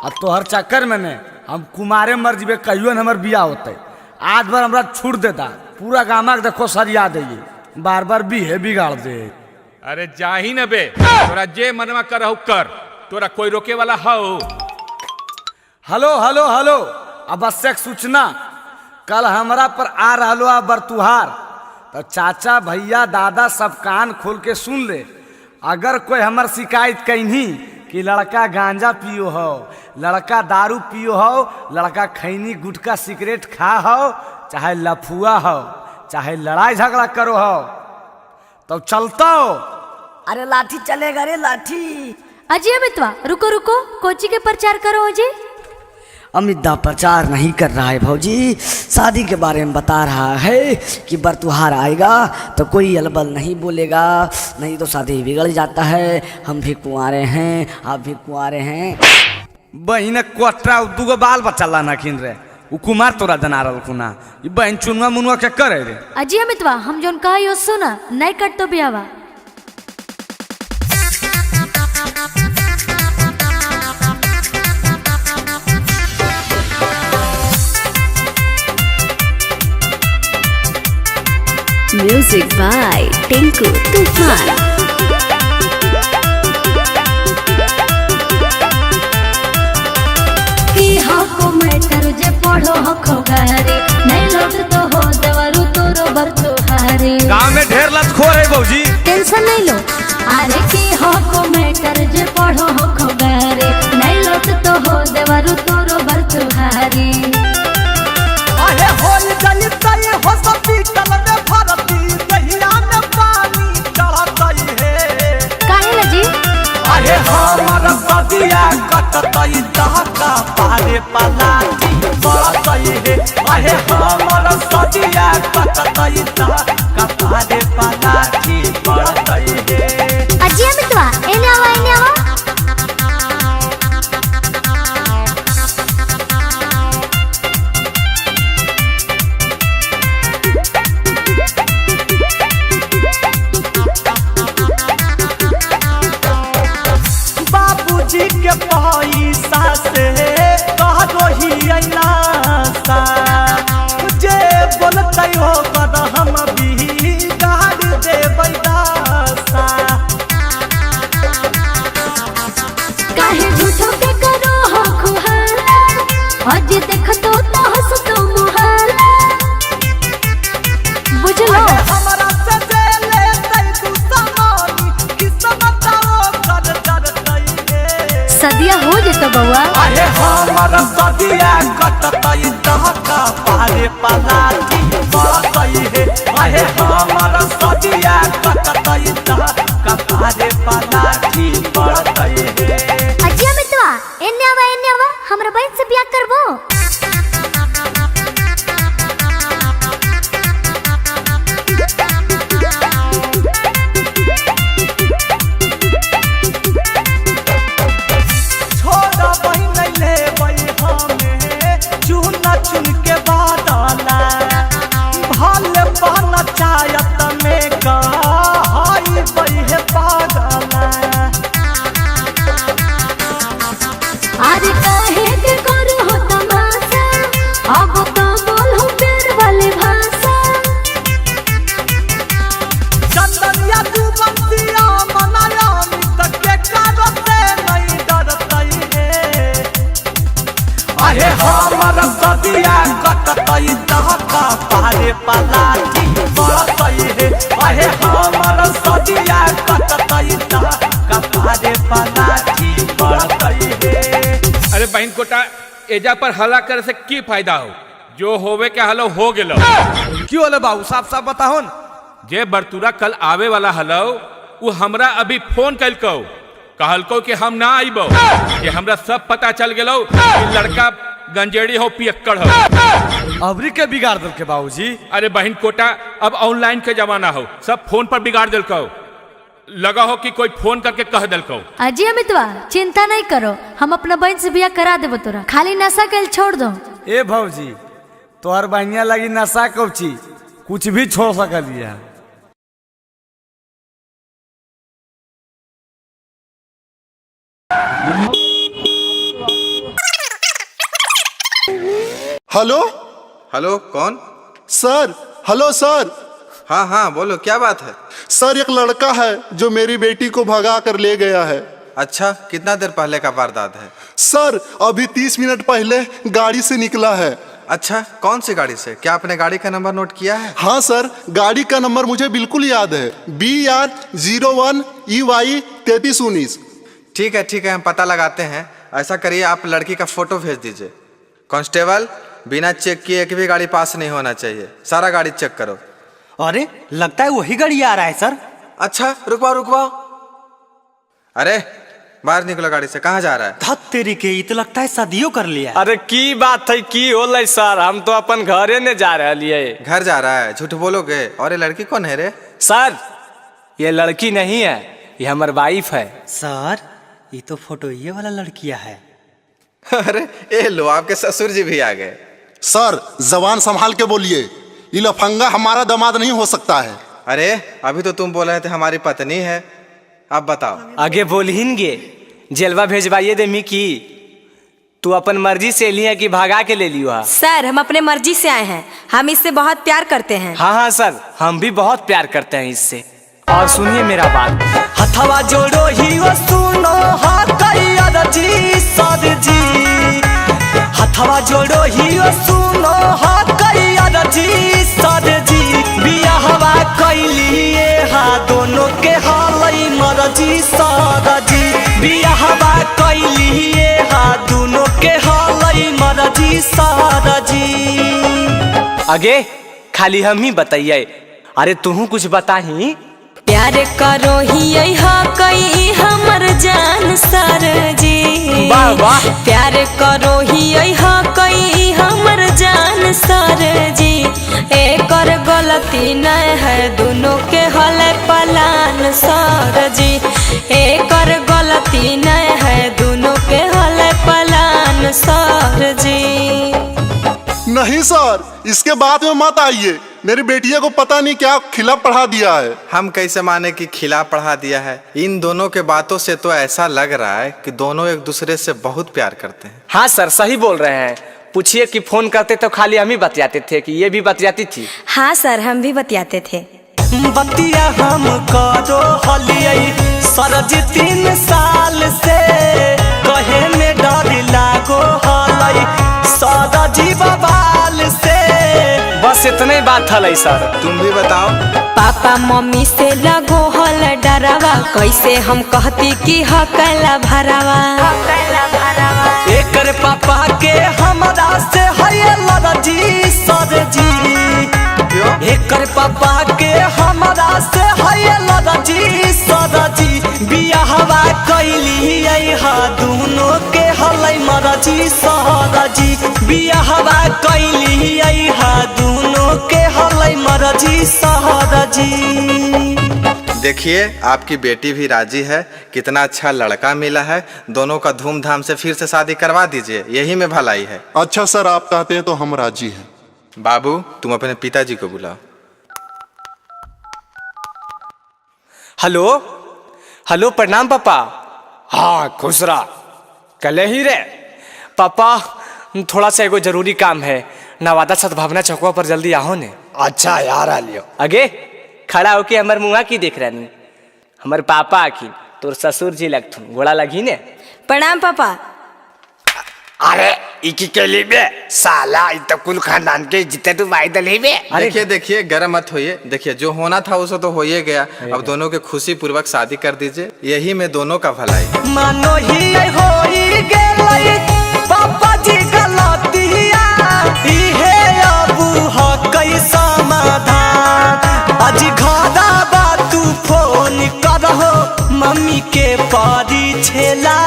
अब तोहर चक्कर में ने हम कुमारे मर जीबे, कहियो न हमर बियाह होते। आज बार हमरा छूट देता, पूरा गामा के देखो सरिया दे, बार बार बीहे बिगाड़ दे। अरे जाही न बे, तोरा जे मनवा करहु कर, तोरा कोई रोके वाला हो? हेलो हेलो हेलो, आवश्यक सूचना, कल हमरा पर आ रहलो आ बरतुहार, तो चाचा भैया दादा सब कान खोल के सुन ले। अगर कोई हमर शिकायत कहीं कि लड़का गांजा पियो हो, लड़का दारू पियो हो, लड़का खैनी गुटखा सिगरेट खा हो, चाहे लफुआ हो, चाहे लड़ाई झगड़ा करो हो, तब चलता हो। अरे लाठी चलेगा रे लाठी। अजय मितवा रुको रुको, कोची के प्रचार करो अजय। अमित दा प्रचार नहीं कर रहा है भौजी, शादी के बारे में बता रहा है कि बरतुहार आएगा तो कोई अलबल नहीं बोलेगा, नहीं तो शादी बिगड़ जाता है। हम भी कुंवारे हैं, आप भी कुंवारे हैं। बहिन कोटरा दूगो बाल बच्चा लाना खिन रे, उ कुमार तोरा जना रहल कुना, ई बहिन चुनवा मुनवा के करे रे। अजय मितवा हम जोन कहा सुना, नहीं कट तो बियावा। Music by Tinku Tufan. की हको मैटर जे पढ़ो हको गारे, नहीं लोट तो हो दवरु तोरो बर तोहारे। गांव में ढेर लतखोर है भौजी, टेंशन नहीं लो। अरे की हको मैटर जे पढ़ो हको गारे, नहीं लोट तो हो दवरु तोरो बर तोहारे। अरे होल जलतई हो सब पीतल में भरती, दहिया में पानी चढ़तई हे। काहे लजी? अरे हमर सदिया कटतई दहका पारे पलाटी पड़तई हे। अरे हमर सदिया कटतई दहका पारे पलाटी पड़तई हे। अजय मितवा एने आवा एने आवा। बाबूजी के पैसा से कहो ही अइलासा, जे बोलतै हो कर हम बिगाड़ देबै दासा। काहे झूठो के करो हो खुहाला, आज देखतो तो हंसतो मुहाला। बुझलो हमरा से जे लेतै तू समानी, किस्मत ओ कर डरतै हे। सदिया हो जेतो बउआ। अरे हमर सदिया कटतै दहका पारे पलाटी पड़तै हे। अरे हमर सदिया कटतै दहका पारे पलाटी पड़तै हे। अजय मितवा एने आवा एने आवा, हमरा बहन से बियाह करबो। छोड़ा बहिन लेबै हमे चुना चुन के बादला, भल पंचायत में कहई बहे पागला। अरे काहे के करो हो तमाशा, अब तो बोल हो प्यार वाली भाषा। चंदनिया तू बंसिया मनाया मित के कारो से नहीं डरतई हे। अरे हमर सदिया कटतई दहका पारे पलाटी पड़तई हे। अरे हमर सदिया कटतई दहका पारे पलाटी पड़तई हे। अरे बहन कोटा, एजा पर हल्ला करे से की फायदा हो? जो होवे के हलो हो गेलो। क्यों होले बाबू, साफ साफ बताहो न। जे बरतुरा कल आवे वाला हलो, उ हमरा अभी फोन कलकौ, कहलकौ कि हम ना आइबो, कि हमरा सब पता चल गेलो कि लड़का गंजेड़ी हो पियक्कड़ हो। अबरी के बिगाड़ देलके बाबूजी। अरे बहन कोटा, अब ऑनलाइन के जमाना हो, सब फोन पर बिगाड़ देलकौ। लगा हो कि कोई फोन करके कह देलकौ। अजय मितवा चिंता नहीं करो, हम अपना बहन से बियाह करा देबो तोरा, खाली नशा के छोड़ दो। ए भौजी, तोहर बहिनिया लगी नशा कौची, कुछ भी छोड़ सकलिया। हेलो। हेलो, कौन? सर, हेलो सर। हाँ हाँ बोलो, क्या बात है? सर एक लड़का है जो मेरी बेटी को भगा कर ले गया है। अच्छा, कितना देर पहले का वारदात है? सर अभी 30 मिनट पहले गाड़ी से निकला है। अच्छा, कौन सी गाड़ी से? क्या आपने गाड़ी का नंबर नोट किया है? हाँ सर, गाड़ी का नंबर मुझे बिल्कुल याद है, BR 01 EY 3319। ठीक है ठीक है, हम पता लगाते हैं। ऐसा करिए, आप लड़की का फोटो भेज दीजिए। कांस्टेबल, बिना चेक किए एक भी गाड़ी पास नहीं होना चाहिए, सारा गाड़ी चेक करो। अरे लगता है वही गाड़ी आ रहा है सर। अच्छा रुकवाओ रुकवाओ। अरे बाहर निकलो गाड़ी से, कहाँ जा रहा है? धत तेरी के, ये तो लगता है शादियों कर लिया। अरे की बात है, की होलै सर, हम तो अपन घरे ने जा रहे। घर जा रहा है? झूठ बोलोगे। और ये लड़की कौन है रे? सर ये लड़की नहीं है, ये हमार वाइफ है। सर ये तो फोटो ये वाला लड़किया है। अरे ये लो, आपके ससुर जी भी आ गए। सर जबान संभाल के बोलिए, ये लफंगा हमारा दामाद नहीं हो सकता है। अरे अभी तो तुम बोल रहे थे हमारी पत्नी है, अब बताओ। आगे बोलहिनगे, जेलवा भेजवाइए दे मी की तू अपन मर्जी से लिया कि भागा के ले लियो? सर हम अपने मर्जी से आए हैं, हम इससे बहुत प्यार करते हैं। हाँ हाँ सर, हम भी बहुत प्यार करते हैं इससे। और सुनिए मेरा बात, हथवा जोड़ो ही वो सुनो जी सर जी, हथवा जोड़ो ही वो सुनो जी सर जी, बियाहवा कैलिए हा दोनों के हालई मरजी सर जी, बियाहवा कैलिए हा दोनों के हालई मरजी सर जी। आगे खाली हम ही बताइए, अरे तुहू कुछ बताही। प्यार करो ही कई हमर जान सर जी, वाह वाह। प्यार करो ही कई हमर जान सर जी, एकर गलती नहीं है दोनों के हल पलान सर जी, एकर गलती नहीं है दोनों के हल पलान सर जी। नहीं सर, इसके बाद में मत आइए, मेरी बेटिया को पता नहीं क्या खिला पढ़ा दिया है। हम कैसे माने कि खिला पढ़ा दिया है? इन दोनों के बातों से तो ऐसा लग रहा है कि दोनों एक दूसरे से बहुत प्यार करते हैं। हाँ सर सही बोल रहे हैं। पूछिए कि फोन करते तो खाली हम ही बतियाते थे कि ये भी बतियाती थी? हाँ सर हम भी बतियाते थे। बतिया हम करो हलियै सर जी 3 साल से, कहे में डर लागो हलै सर जी बबाल से। बस इतने बात हलै सर। तुम भी बताओ। पापा मम्मी से लगो हल डरावा, कैसे हम कहती कि हकला भरावा। एकर पापा के हमरा से है लड़जी सर जी, एकर पापा के हमरा से है लड़जी सर जी, बियाहवा कैलियै हा दोनों के हलै मरजी सर जी, बियाहवा कैलियै हा दोनों के हलै मरजी सर जी। देखिए आपकी बेटी भी राजी है, कितना अच्छा लड़का मिला है, दोनों का धूमधाम से फिर से शादी करवा दीजिए, यही में भलाई है। अच्छा सर, आप कहते हैं तो हम राजी हैं। बाबू तुम अपने पिताजी को बुलाओ। हेलो हेलो, प्रणाम पापा। हाँ खुश रहा। कल ही रे पापा, थोड़ा सा एगो जरूरी काम है, नवादा सद्भावना चौकवा पर जल्दी आओ ने। अच्छा यार आ लियो। आगे खड़ा होके हमर मुआ की देख रहा, हमर पापा आखिन तोर ससुर जी लगथुन, गोड़ा लगी ने। प्रणाम पापा। अरे इकी के लिए बे साला, इ तो कुल खानदान के जिते तू भाई दली बे। देखिए देखिए, गर्म मत होइए, देखिए जो होना था उसे तो हो ही गया, अब दोनों के खुशी पूर्वक शादी कर दीजिए, यही में दोनों का भलाई। मानो ही होई गेलै पापा जी गलतिया, इहे अबू हकै समाधान, आज घरा बा तू फोन करहो मम्मी के परी छेला,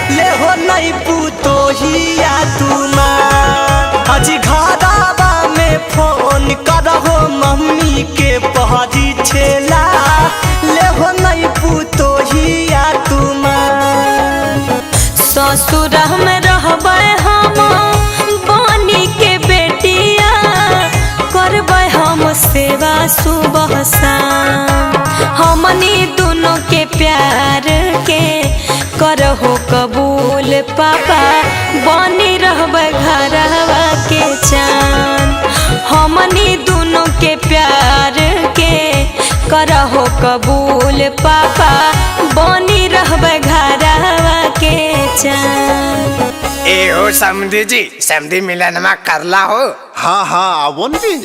ले हो नहीं पुतोहिया तुमा, आज घरा में फोन करहो मम्मी के परी छेला, ले हो नहीं पुतोहिया तुमा। ससुर में रहबै हम बनी के बेटिया, करबै हम सेवा। करहो कबूल पापा, बनी रहबे घरवा के चान। हमनी दोनों के प्यार के करहो कबूल पापा, बनी रहबे घरवा के चान। ए हो समधी जी, समधी मिलनमा करला हो। हाँ हाँ आवो जी।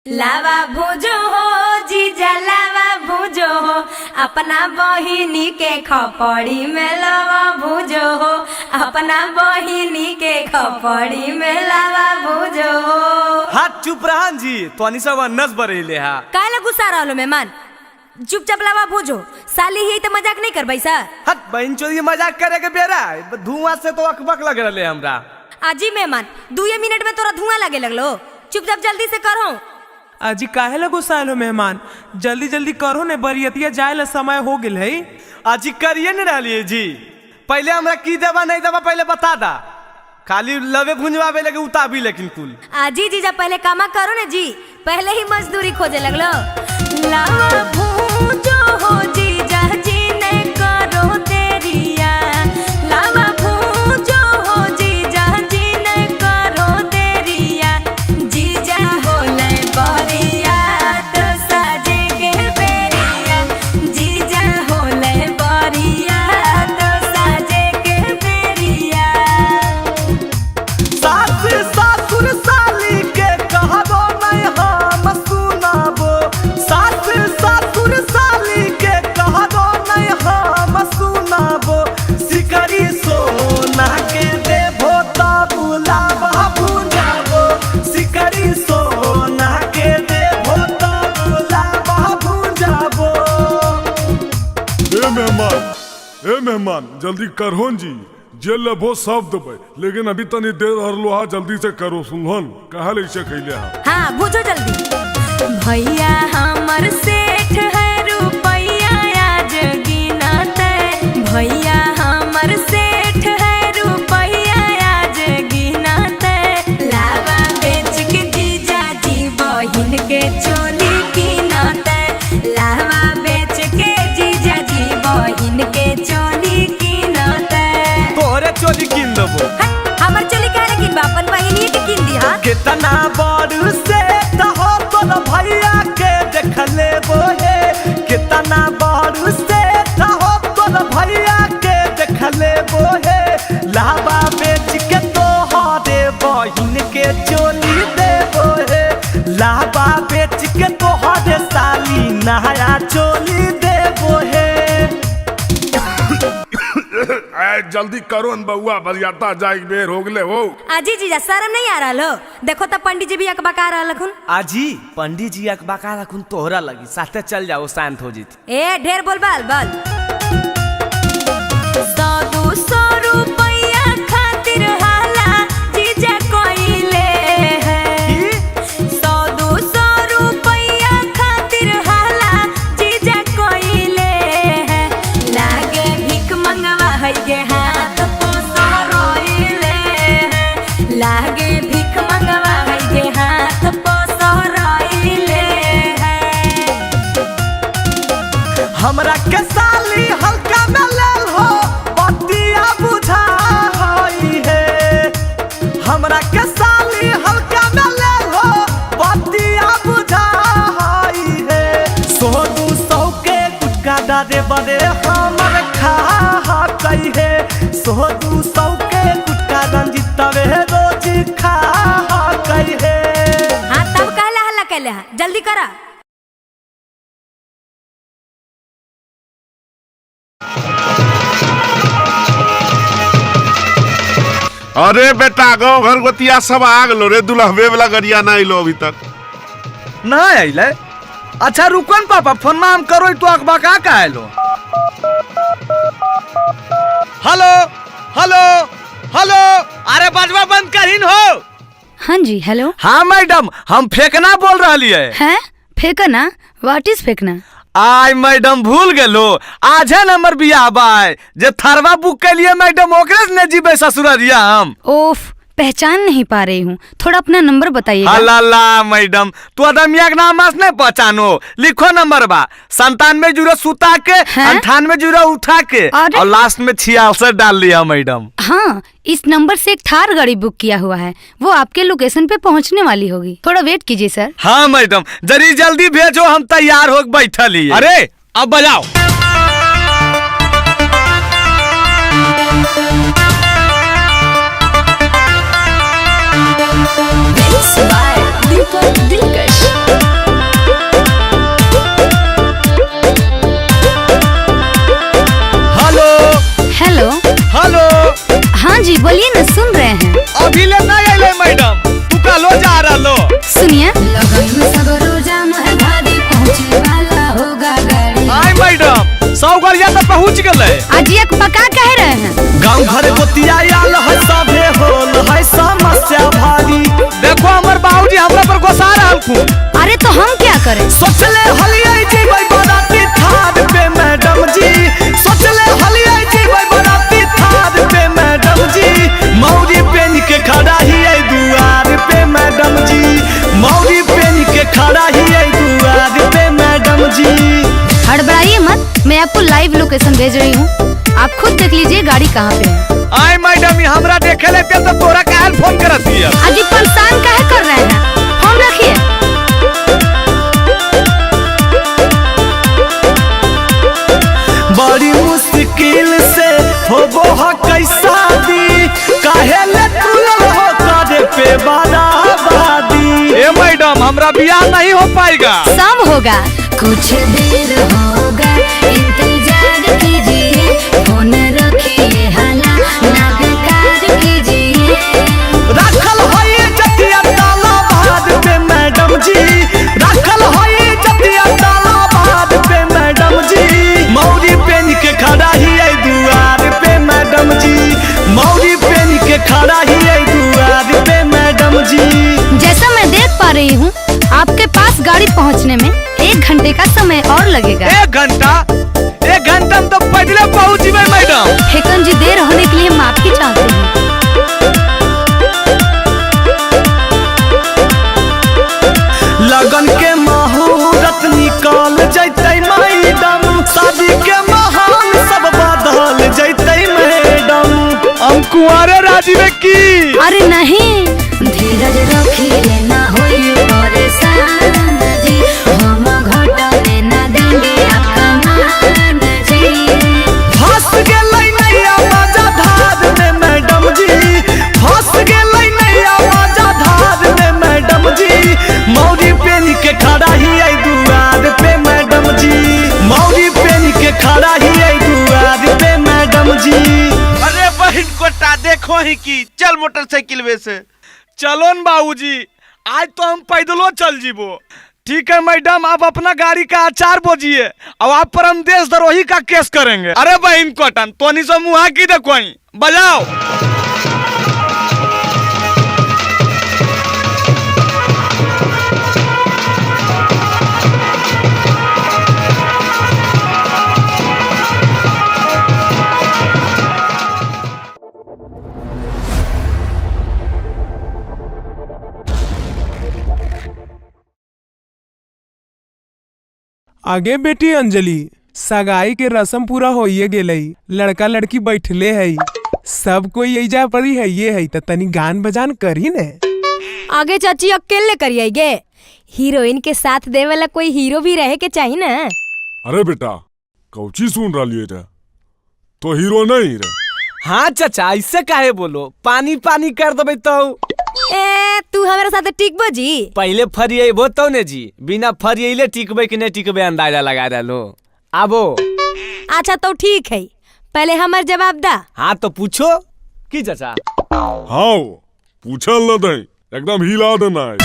लावा भुजो हो जीजा, लावा भुजो हो, अपना बहिनी के खपड़ी में लावा भुजो हो, अपना बहिनी के खपड़ी में लावा भुजो हो। हाथ चुप रहन जी, तोनी सब नस बरेले हा। काहे गुस्सा रहलो मेहमान? चुपचाप लावा भुजो, साली ही तो मजाक नहीं करबै सर। हट बहन चोरी मजाक करे के बेरा, धुआं से तो अकबक लग रहले हमरा। आजी मेहमान 2 मिनट में तोरा धुआं लगे लगलो, चुपचाप जल्दी से करो। अजी काहे ला गुस्साइल हो मेहमान? जल्दी जल्दी करो ने, बरियतिया जाए ला समय हो गेल है। अजी करिए न रहलिए जी, पहले हमरा की देवा नहीं देवा पहले बता दा, खाली लवे भुंजवावे लगे उताबी लेकिन कुल। आजी जीजा पहले कामा करो ने जी, पहले ही मजदूरी खोजे लगलो। लावा भूजो हो जीजा जी ने करो तेरिया, लावा भूजो हो जीजा जी ने करो तेरिया, जीजा होले बरिया तो साजे के बेरिया, जीजा होले बरिया तो साजे के बेरिया। सास ससुर साली के कहबो नहीं हम सुनाबो, सास ससुर साली के कहबो नहीं हम सुनाबो, सिकरी सोना के देबो तब लावा भुजाबो, सिकरी सोना के देबो तब लावा भुजाबो। ए मेहमान, ए मेहमान जल्दी करहोन जी, जे लेबो सब देबै, लेकिन अभी तनी देर हरलो हा, जल्दी से करो सुनहन कहा ले से खैले हा। हाँ भुजो जल्दी। भैया हमर सेठ है रुपैया आज गिनते, भैया हमर सेठ है रुपैया आज गिनते, लावा बेच के जीजा जी बहिन के चोली किनते, लावा बेच के जीजा जी बहिन के चोली किनते। तोहरे चोली किन देबो? हमर चोली काहे किनबा, अपन बहिनी के किन दी। हां कितना बड़ से हो तोर भैया के देख लेबो हे, कितना बड़ से हो तोर भैया के देख लेबो हे, लावा बेच के तोहरे बहिन के चोली देबो हे, लावा बेच के तोहरे साली नया चोली देबो हे। जल्दी करो न बउआ, बरियाता जाए बेर हो गले हो। आजी जीजा शर्म नहीं आ रहा हो? देखो तो पंडित जी भी अकबका रहल हखुन। आजी पंडित जी अकबका रखुन तोहरा लगी, साथे चल जाओ शांत हो जीत। ए ढेर बोल बाल बाल। 100-200 रुपैया खातिर हाला जीजा कोइले है, 100-200 रुपैया खातिर हाला जीजा कोइले है, लागे भीख मंगवा है गे हाथ पोसो रोइले है, लागे भीख मंगवा है गे हाथ पोसो रोइले है। हमरा के साली हल्का में लेल हो बतिया बुझा हई है, हमरा के साली हल्का में लेल हो बतिया बुझा हई है, 100-200 के गुटका डारे बड़े हमर खा कही है, 100-200 के गुटका रंजितवे रोज खा कही है। हाँ तब कहला हल्ला कैले हा, जल्दी करा। अरे बेटा गाँव घर गोतिया सब आ गलो रे, दुल्हबे वाला गरिया ना अइलो अभी तक। ना अइले? अच्छा रुकन पापा, फोन में हम करो तो अकबका का आइलो। हेलो हेलो हेलो, अरे बजवा बंद करीन हो। हाँ जी हेलो। हाँ मैडम, हम फेंकना बोल रही है। हैं फेंकना? What is फेंकना? आय मैडम भूल गेलो, आज है नंबर बियाह बाय, जे थरवा बुक के लिए मैडम ओकरे से ने जीबे ससुररिया हम। ओफ पहचान नहीं पा रही हूँ, थोड़ा अपना नंबर बताइएगा। हला मैडम, तू अदमिया के नाम नहीं पहचानो। लिखो नंबर बा 97 सुता के 98 उठा के और लास्ट में 66 डाल लिया मैडम। हाँ, इस नंबर से एक थार गाड़ी बुक किया हुआ है, वो आपके लोकेशन पे पहुँचने वाली होगी। थोड़ा वेट कीजिए सर। हाँ मैडम, जरी जल्दी भेजो, हम तैयार हो बैठल ही। अरे अब बजाओ। हेलो हेलो हेलो, हाँ जी बोलिए ना, सुन रहे हैं। अभी ले नहीं आइले मैडम, तू कलो जा रहा लो। सुनिए, आय मैडम, 100 गाड़िया तो पहुँच गए। आज एक पका कह रहे हैं। गाँव घर गोतिया आल है सभे होल है समस्या भारी। देखो हमर बाबूजी हमरा पर गुस्सा रहलखुन। अरे तो हम क्या करें? सोचले हलियै जेबै बराती थार पे मैडम जी, सोचले हलियै जेबै बराती थार पे मैडम जी, मौरी पेन के खड़ा हियै दुआर पे मैडम जी, मौरी पेन के खड़ा हियै दुआर पे मैडम जी। हड़बड़ाइए मत, मैं आपको लाइव लोकेशन भेज रही हूँ, आप खुद देख लीजिए गाड़ी कहाँ पे है। आय मैडम, हमरा देखे लेते तो तोरा काहे फोन करत हिय? अजी परेशान काहे कर रहे हैं, फोन रखिए। बड़ी मुश्किल से होबो ह कैसा दी, काहे ले तुलल हो करे पे बराबरी। ए मैडम, हमरा बियाह नहीं हो पाएगा। सब होगा, कुछ देर होगा, इंतजार कीजिए, फोन रखिए हला ना बेकार कीजिए। राखल है जतिया ताला बाद पे मैडम जी, राखल है जतिया ताला बाद पे मैडम जी, मौरी पेन के खड़ा हियै दुआर पे मैडम जी, मौरी पेन के खड़ा हियै दुआर पे मैडम जी। जैसा मैं देख पा रही हूँ, आपके पास गाड़ी पहुँचने में 1 घंटे का समय और लगेगा। 1 घंटा? 1 घंटा में तो पैदले पहुँच जेबै मैडम। फेकन जी, देर होने के लिए माफी चाहते हैं। लगन के मुहूर्त निकल जैतै मैडम, शादी के महान सब बदल जैतै मैडम। हम कुंवारे राजी में की? अरे नहीं, धीरज रखिए ना होई परेशान जी, हम घटने ना देंगे आपका मान जी। फंस गेलै नैया बाजा धार में मैडम जी, फंस गेलै नैया बाजा धार में मैडम जी, मौरी पेन के खड़ा हियै दुआर पे मैडम जी, मौरी पेन के खड़ा हियै दुआर पे मैडम जी। अरे बहन कोटा देखो ही की, चल मोटरसाइकिल वे से। चलो न बाबूजी, आज तो हम पैदलो चल जीबो। ठीक है मैडम, आप अपना गाड़ी का अचार बोझिए और आप पर हम देशद्रोही का केस करेंगे। अरे बहन कोटन, तोनी से मुहा की देखो, बजाओ। आगे बेटी अंजलि, सगाई के रस्म पूरा होइए गेलई, लड़का लड़की बैठले है, सब कोई एजा परी है ये है, त तनी गान बजान करी ने। आगे चाची अकेले करिए गे, हीरोइन के साथ दे वाला कोई हीरो भी रहे के चाहिए ना। अरे बेटा, कौची सुन रही रे, तो हीरो नहीं रे। हाँ चाचा, ऐसे काहे बोलो, पानी पानी कर देबै तो। ए तू हमारे साथ टिकबो जी? पहले फरियबो तो ने जी, बिना फरियले टिकबे कि नहीं टिकबे अंदाजा लगा रहो। आबो। अच्छा तो ठीक है, पहले हमार जवाब दा। हाँ तो पूछो की चाचा। हाँ पूछल न दे, एकदम हिला देना है।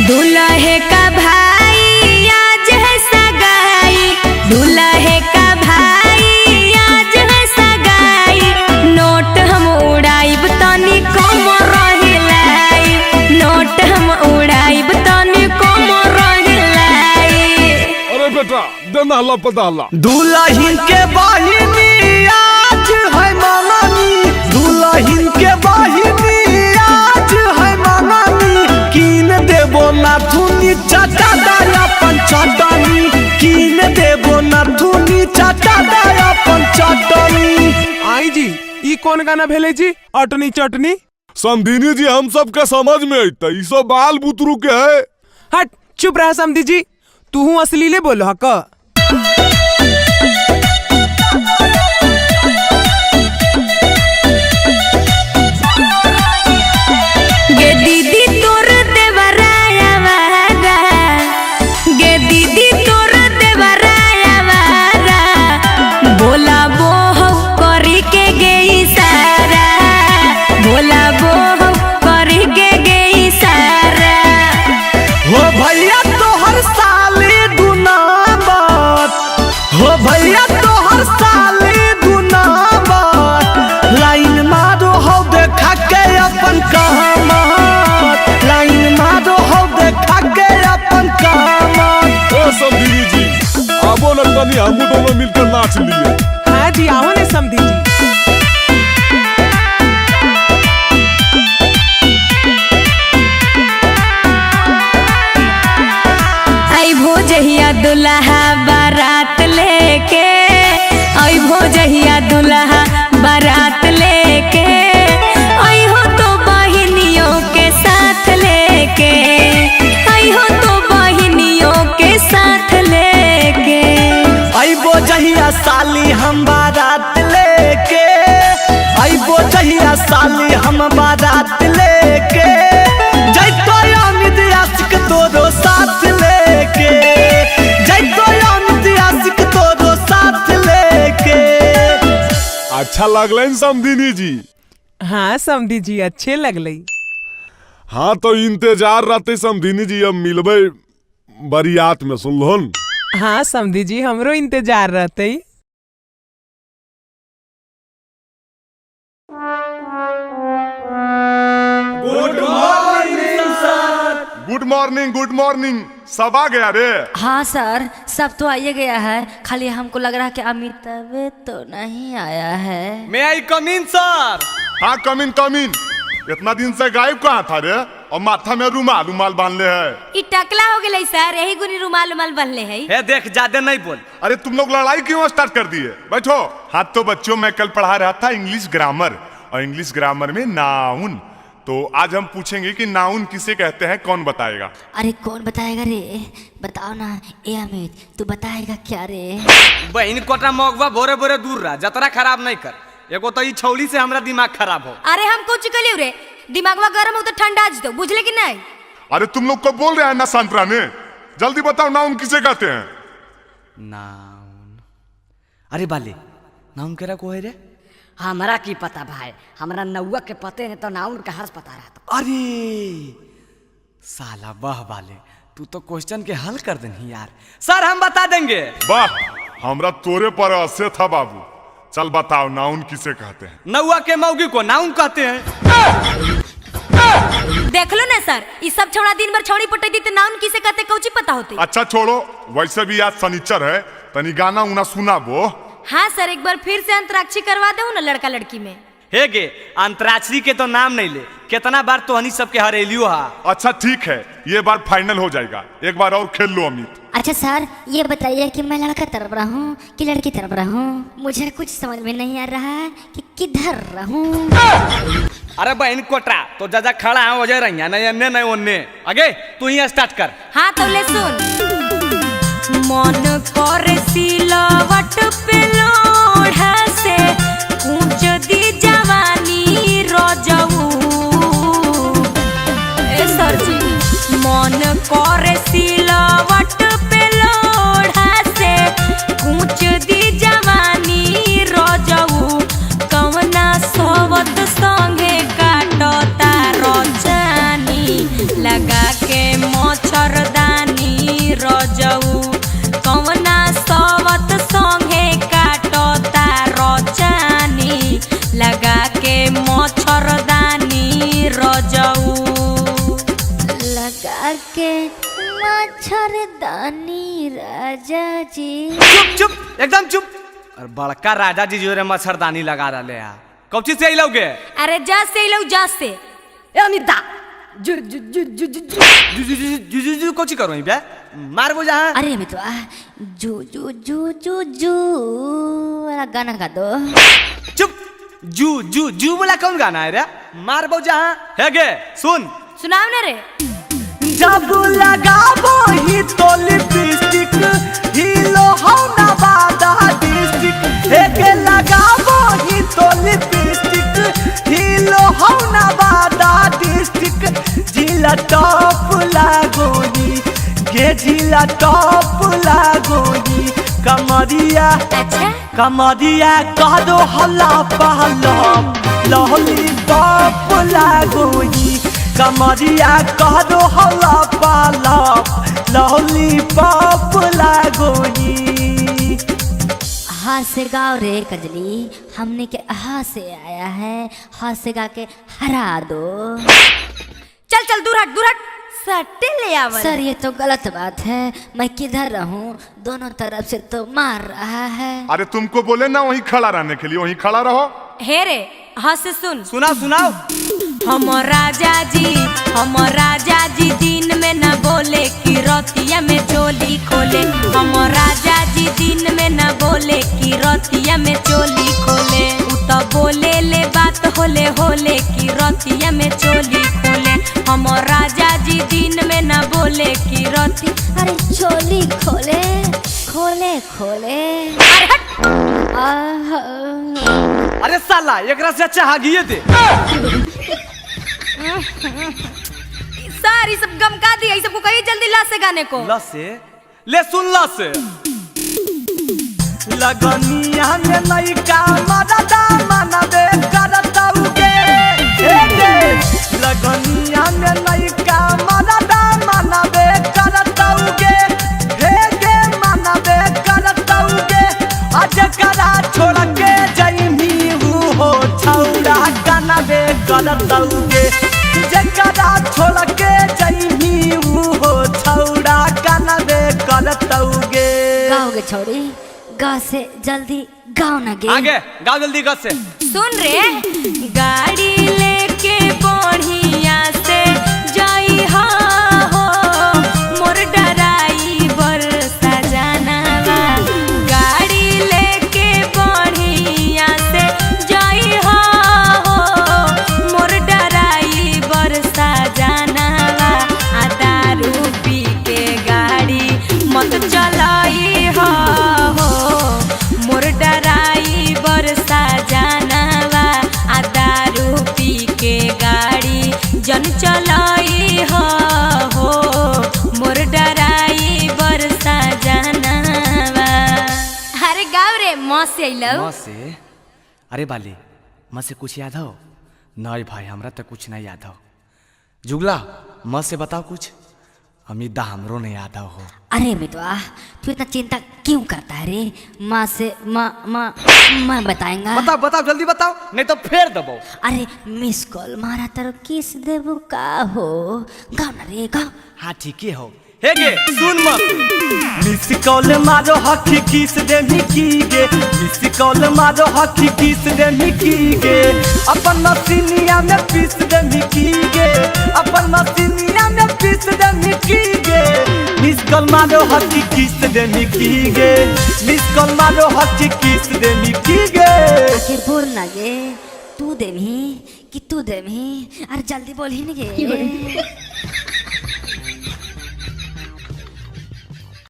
दूल्हे का भाई आज है सगाई, दूल्हे का भाई आज है सगाई, नोट हम उड़ाइब तनी कम रहिलाई, नोट हम उड़ाइब तनी कम रहिलाई। अरे बेटा नहला पदहला। दुल्हन के बहिनी आज है मंगनी, दुल्हन के बहिनी आज है मंगनी, कीन देबो नाथुनी चाचा दया पंचटनी, कीन देबो नाथुनी चाचा दया पंचटनी। आई जी ई कौन गाना भेले जी अटनी चटनी? समधिनी जी हम सब के समझ में अइतै, ई सब बाल बुतरू के है। हट चुप रह समधी जी, तू असलीले बोलो हक। गे दीदी तोर देवराया वारा, गे दीदी तोर देवराया वारा, बोला बो हौ करी के गे इशारा, बोला बो हौ करी के गे इशारा। हो भैया तोहर साले दुनाबत, हो भैया तोहर साले दुनाबत, लाइन मारो हो देखा के अपन कामत, लाइन मारो हो देखा के अपन कामत। ओ समधिनी जी आबो न तनी हमू दोनों मिलकर नाच लिए। हाँ जी आओ ने समधी जी। अइभो जहिया दुल्हा बारात लेके, अइभो जहिया दुल्हा बारात लेके, अइहो तो बहिनियों के साथ लेके, अइहो तो बहिनियों के साथ लेके। अइबो जहिया साली हम बारात लेके, अइबो जहिया साली हम बारात लेके, जैतो अमित आशिक तोरो साथ लेके, जैतो अमित आशिक तोरो साथ लेके। अच्छा लगलै समधिनी जी? हाँ समधी जी अच्छे लगलै। हाँ तो इंतजार रहते समधिनी जी, अब मिलबै बरियात में, सुनलहुन? हाँ समधी जी हमरो इंतजार रहते। Good morning sir. Good morning, good morning. सब आ गया रे? हाँ सर सब तो आइए गया है, खाली हमको लग रहा है कि अमिताभ तो नहीं आया है। May I come in sir? हाँ कम इन कम इन। इतना दिन से गायब कहाँ था रे, और माथा में रुमाल उमाल बांध ले है। ई टकला हो गेलै सर, यही गुनी रुमाल उमाल बांधले है। हे देख ज्यादा नहीं बोल। अरे तुम लोग लड़ाई क्यों स्टार्ट कर दिए, बैठो। हाँ तो बच्चों मैं कल पढ़ा रहा था इंग्लिश ग्रामर, और इंग्लिश ग्रामर में नाउन, तो आज हम पूछेंगे कि नाउन किसे कहते हैं, कौन बताएगा? अरे कौन बताएगा रे, बताओ ना। ए अमित तू बताएगा क्या रे? बहन कोटा मगवा भोरे भोरे दूर रहा, जतरा खराब नहीं कर। एगो तो ई छौली से हमरा दिमाग खराब हो। अरे हम कुछ कलियो रे, दिमागवा गरम हो तो ठंडा जतो, बुझले कि नहीं? अरे तुम लोग को बोल रहे हैं ना शांत रहने, जल्दी बताओ नाउन किसे कहते हैं? नाउन, अरे बाले नाउन केरा को है रे? हमरा की पता भाई, हमरा नौआ के पते नहीं तो नाउन का हर्ष पता रहा। अरे साला वाह बाले, तू तो क्वेश्चन के हल कर देनी यार। सर हम बता देंगे। वाह हमरा तोरे पर असे था बाबू। चल बताओ नाउन किसे कहते हैं? नौआ के मौगी को नाउन कहते हैं। देख लो ना सर, इस सब छोड़ा दिन भर छौड़ी पटई दी तो नाउन किसे कहते कौची पता होती। अच्छा छोड़ो, वैसे भी आज शनिचर है, तनी गाना उना सुनाबो। हाँ सर एक बार फिर से अंतराक्षरी करवा दो ना लड़का लड़की में। हे गे अंतराक्षरी के तो नाम नहीं ले, कितना बार तो हनी सबके हरेलियो हा। अच्छा ठीक है, ये बार फाइनल हो जाएगा, एक बार और खेल लो अमित। अच्छा सर ये बताइए कि मैं लड़का तरफ रहूँ कि लड़की तरफ रहूँ, मुझे कुछ समझ में नहीं आ रहा है कि किधर रहूँ। अरे बहन कोटरा तो जा खड़ा है वजह रही नहीं अन्ने नहीं ओन्ने, आगे तू ही स्टार्ट कर। हाँ तो ले सुन। मन करे सिलवट पे लोढ़ा से कूच दी जवानी रजऊ। ए सर जी मन करे सिलवट पे लोढ़ा से कूच दी जवानी रजऊ, कवना सोवत संगे काटता रजानी, लगा के मच्छरदानी रजऊ, कवना सोवत संगे काटता मच्छरदानी राजा जी। चुप चुप एकदम चुप। और बड़का राजा जी जो रे मच्छरदानी लगा रहे हैं। कौची से अइलौगे? अरे जा से अइलौ, जा से। ए अमिता जु जु जु जु जु जु जु जु जु जु कौची करो बे, मारबो जहां। अरे अमितवा जु जु जु जु जु वाला गाना गा दो। चुप। जू जू जू वाला कौन गाना है रे, मारबो जहां। हे गे सुन, सुनाओ ना रे। जब लगाबो ही तो लिपस्टिक हिलो हो नवादा डिस्ट्रिक्ट। हे गे लगाबो ही तो लिपस्टिक हिलो हो नवादा डिस्ट्रिक्ट। जिला टॉप लागोनी गे, जिला टॉप लागोनी। कमरिया अच्छा कमरिया कह दो हल्ला पहला लहली बाप लागोनी। कमरिया कह दो हल्ला पहला लहली बाप लागोनी। हा से गाओ रे कजली, हमने के हा से आया है, हा से गा के हरा दो। चल चल दूर हट, दूर हट, सट्टे ले आवल। सर ये तो गलत बात है, मैं किधर रहूं, दोनों तरफ से तो मार रहा है। अरे तुमको बोले ना वहीं खड़ा रहने के लिए, वहीं खड़ा रहो। हे रे हाँ से सुन, सुनाओ सुनाओ। हम राजा जी, हम राजा जी दिन में न बोले कि रतिया में चोली खोले। हम राजा जी दिन में न बोले कि रतिया में चोली खोले। उ तो बोले ले बात होले होले कि रतिया में चोली खोले। हम राजा जी दिन में न बोले कि रति, अरे चोली खोले खोले खोले। अरे हट। अरे साला एकरा से अच्छा हागिए दे। सारी सब गम का दिया, सबको कहिए जल्दी ला से गाने को। ला से ले सुन, ला से लगनिया में नैका मरदा मनबे करतौगे। हे गे लगनिया में नैका मरदा मनबे करतौगे। हे गे मनबे करतौगे। आज करा छोड़ के जइमी हो छौड़ा कनबे करतौगे। जकरा छोड़ के जइमी हो छौड़ा कनबे करतौगे। गाओगे छोड़ी गा से जल्दी गाओ ना गे। आगे गाओ जल्दी गा से। सुन रे गाड़ी लेके बढ़िया से जाई हो मोर डराई बरसा जानावा। गाड़ी लेके बढ़िया से जाई हो मोर डराई बरसा जानावा। आ दारू पी के गाड़ी मत चलाई हो मोर डराई बरसा जानावा। आ दारू पी के गाड़ी जन चलाई हो मोर डराई बरसा जानावा। अरे गाँव रे माँ से अइलौ। माँ से? अरे बाली माँ से कुछ याद हो? नहीं भाई हमरा तो कुछ नहीं याद हो। जुगला माँ से बताओ कुछ। अमिता हमरो नहीं याद हो। अरे मितवा तू इतना चिंता क्यों करता है रे, माँ से माँ माँ माँ बताएंगा। बताओ बताओ जल्दी बताओ नहीं तो फेर दबो। अरे मिस कॉल मारा तर किस देबू का हो, गाओ ना रे गाओ। हाँ ठीक ही हो। हे गे सुन मत। मिस कॉल मारो हकी किस देमी की गे। मिस कॉल मारो हकी किस देमी की गे। अपन मसीनिया में पीस देमी की गे। अपन मसीनिया में पीस देमी की गे। मिस कॉल मारो हकी किस देमी की गे। मिस कॉल मारो हकी किस देमी की गे। आखिर बोल ना गे, तू देमी कि तू देमी। अरे जल्दी बोल ही नहीं गे।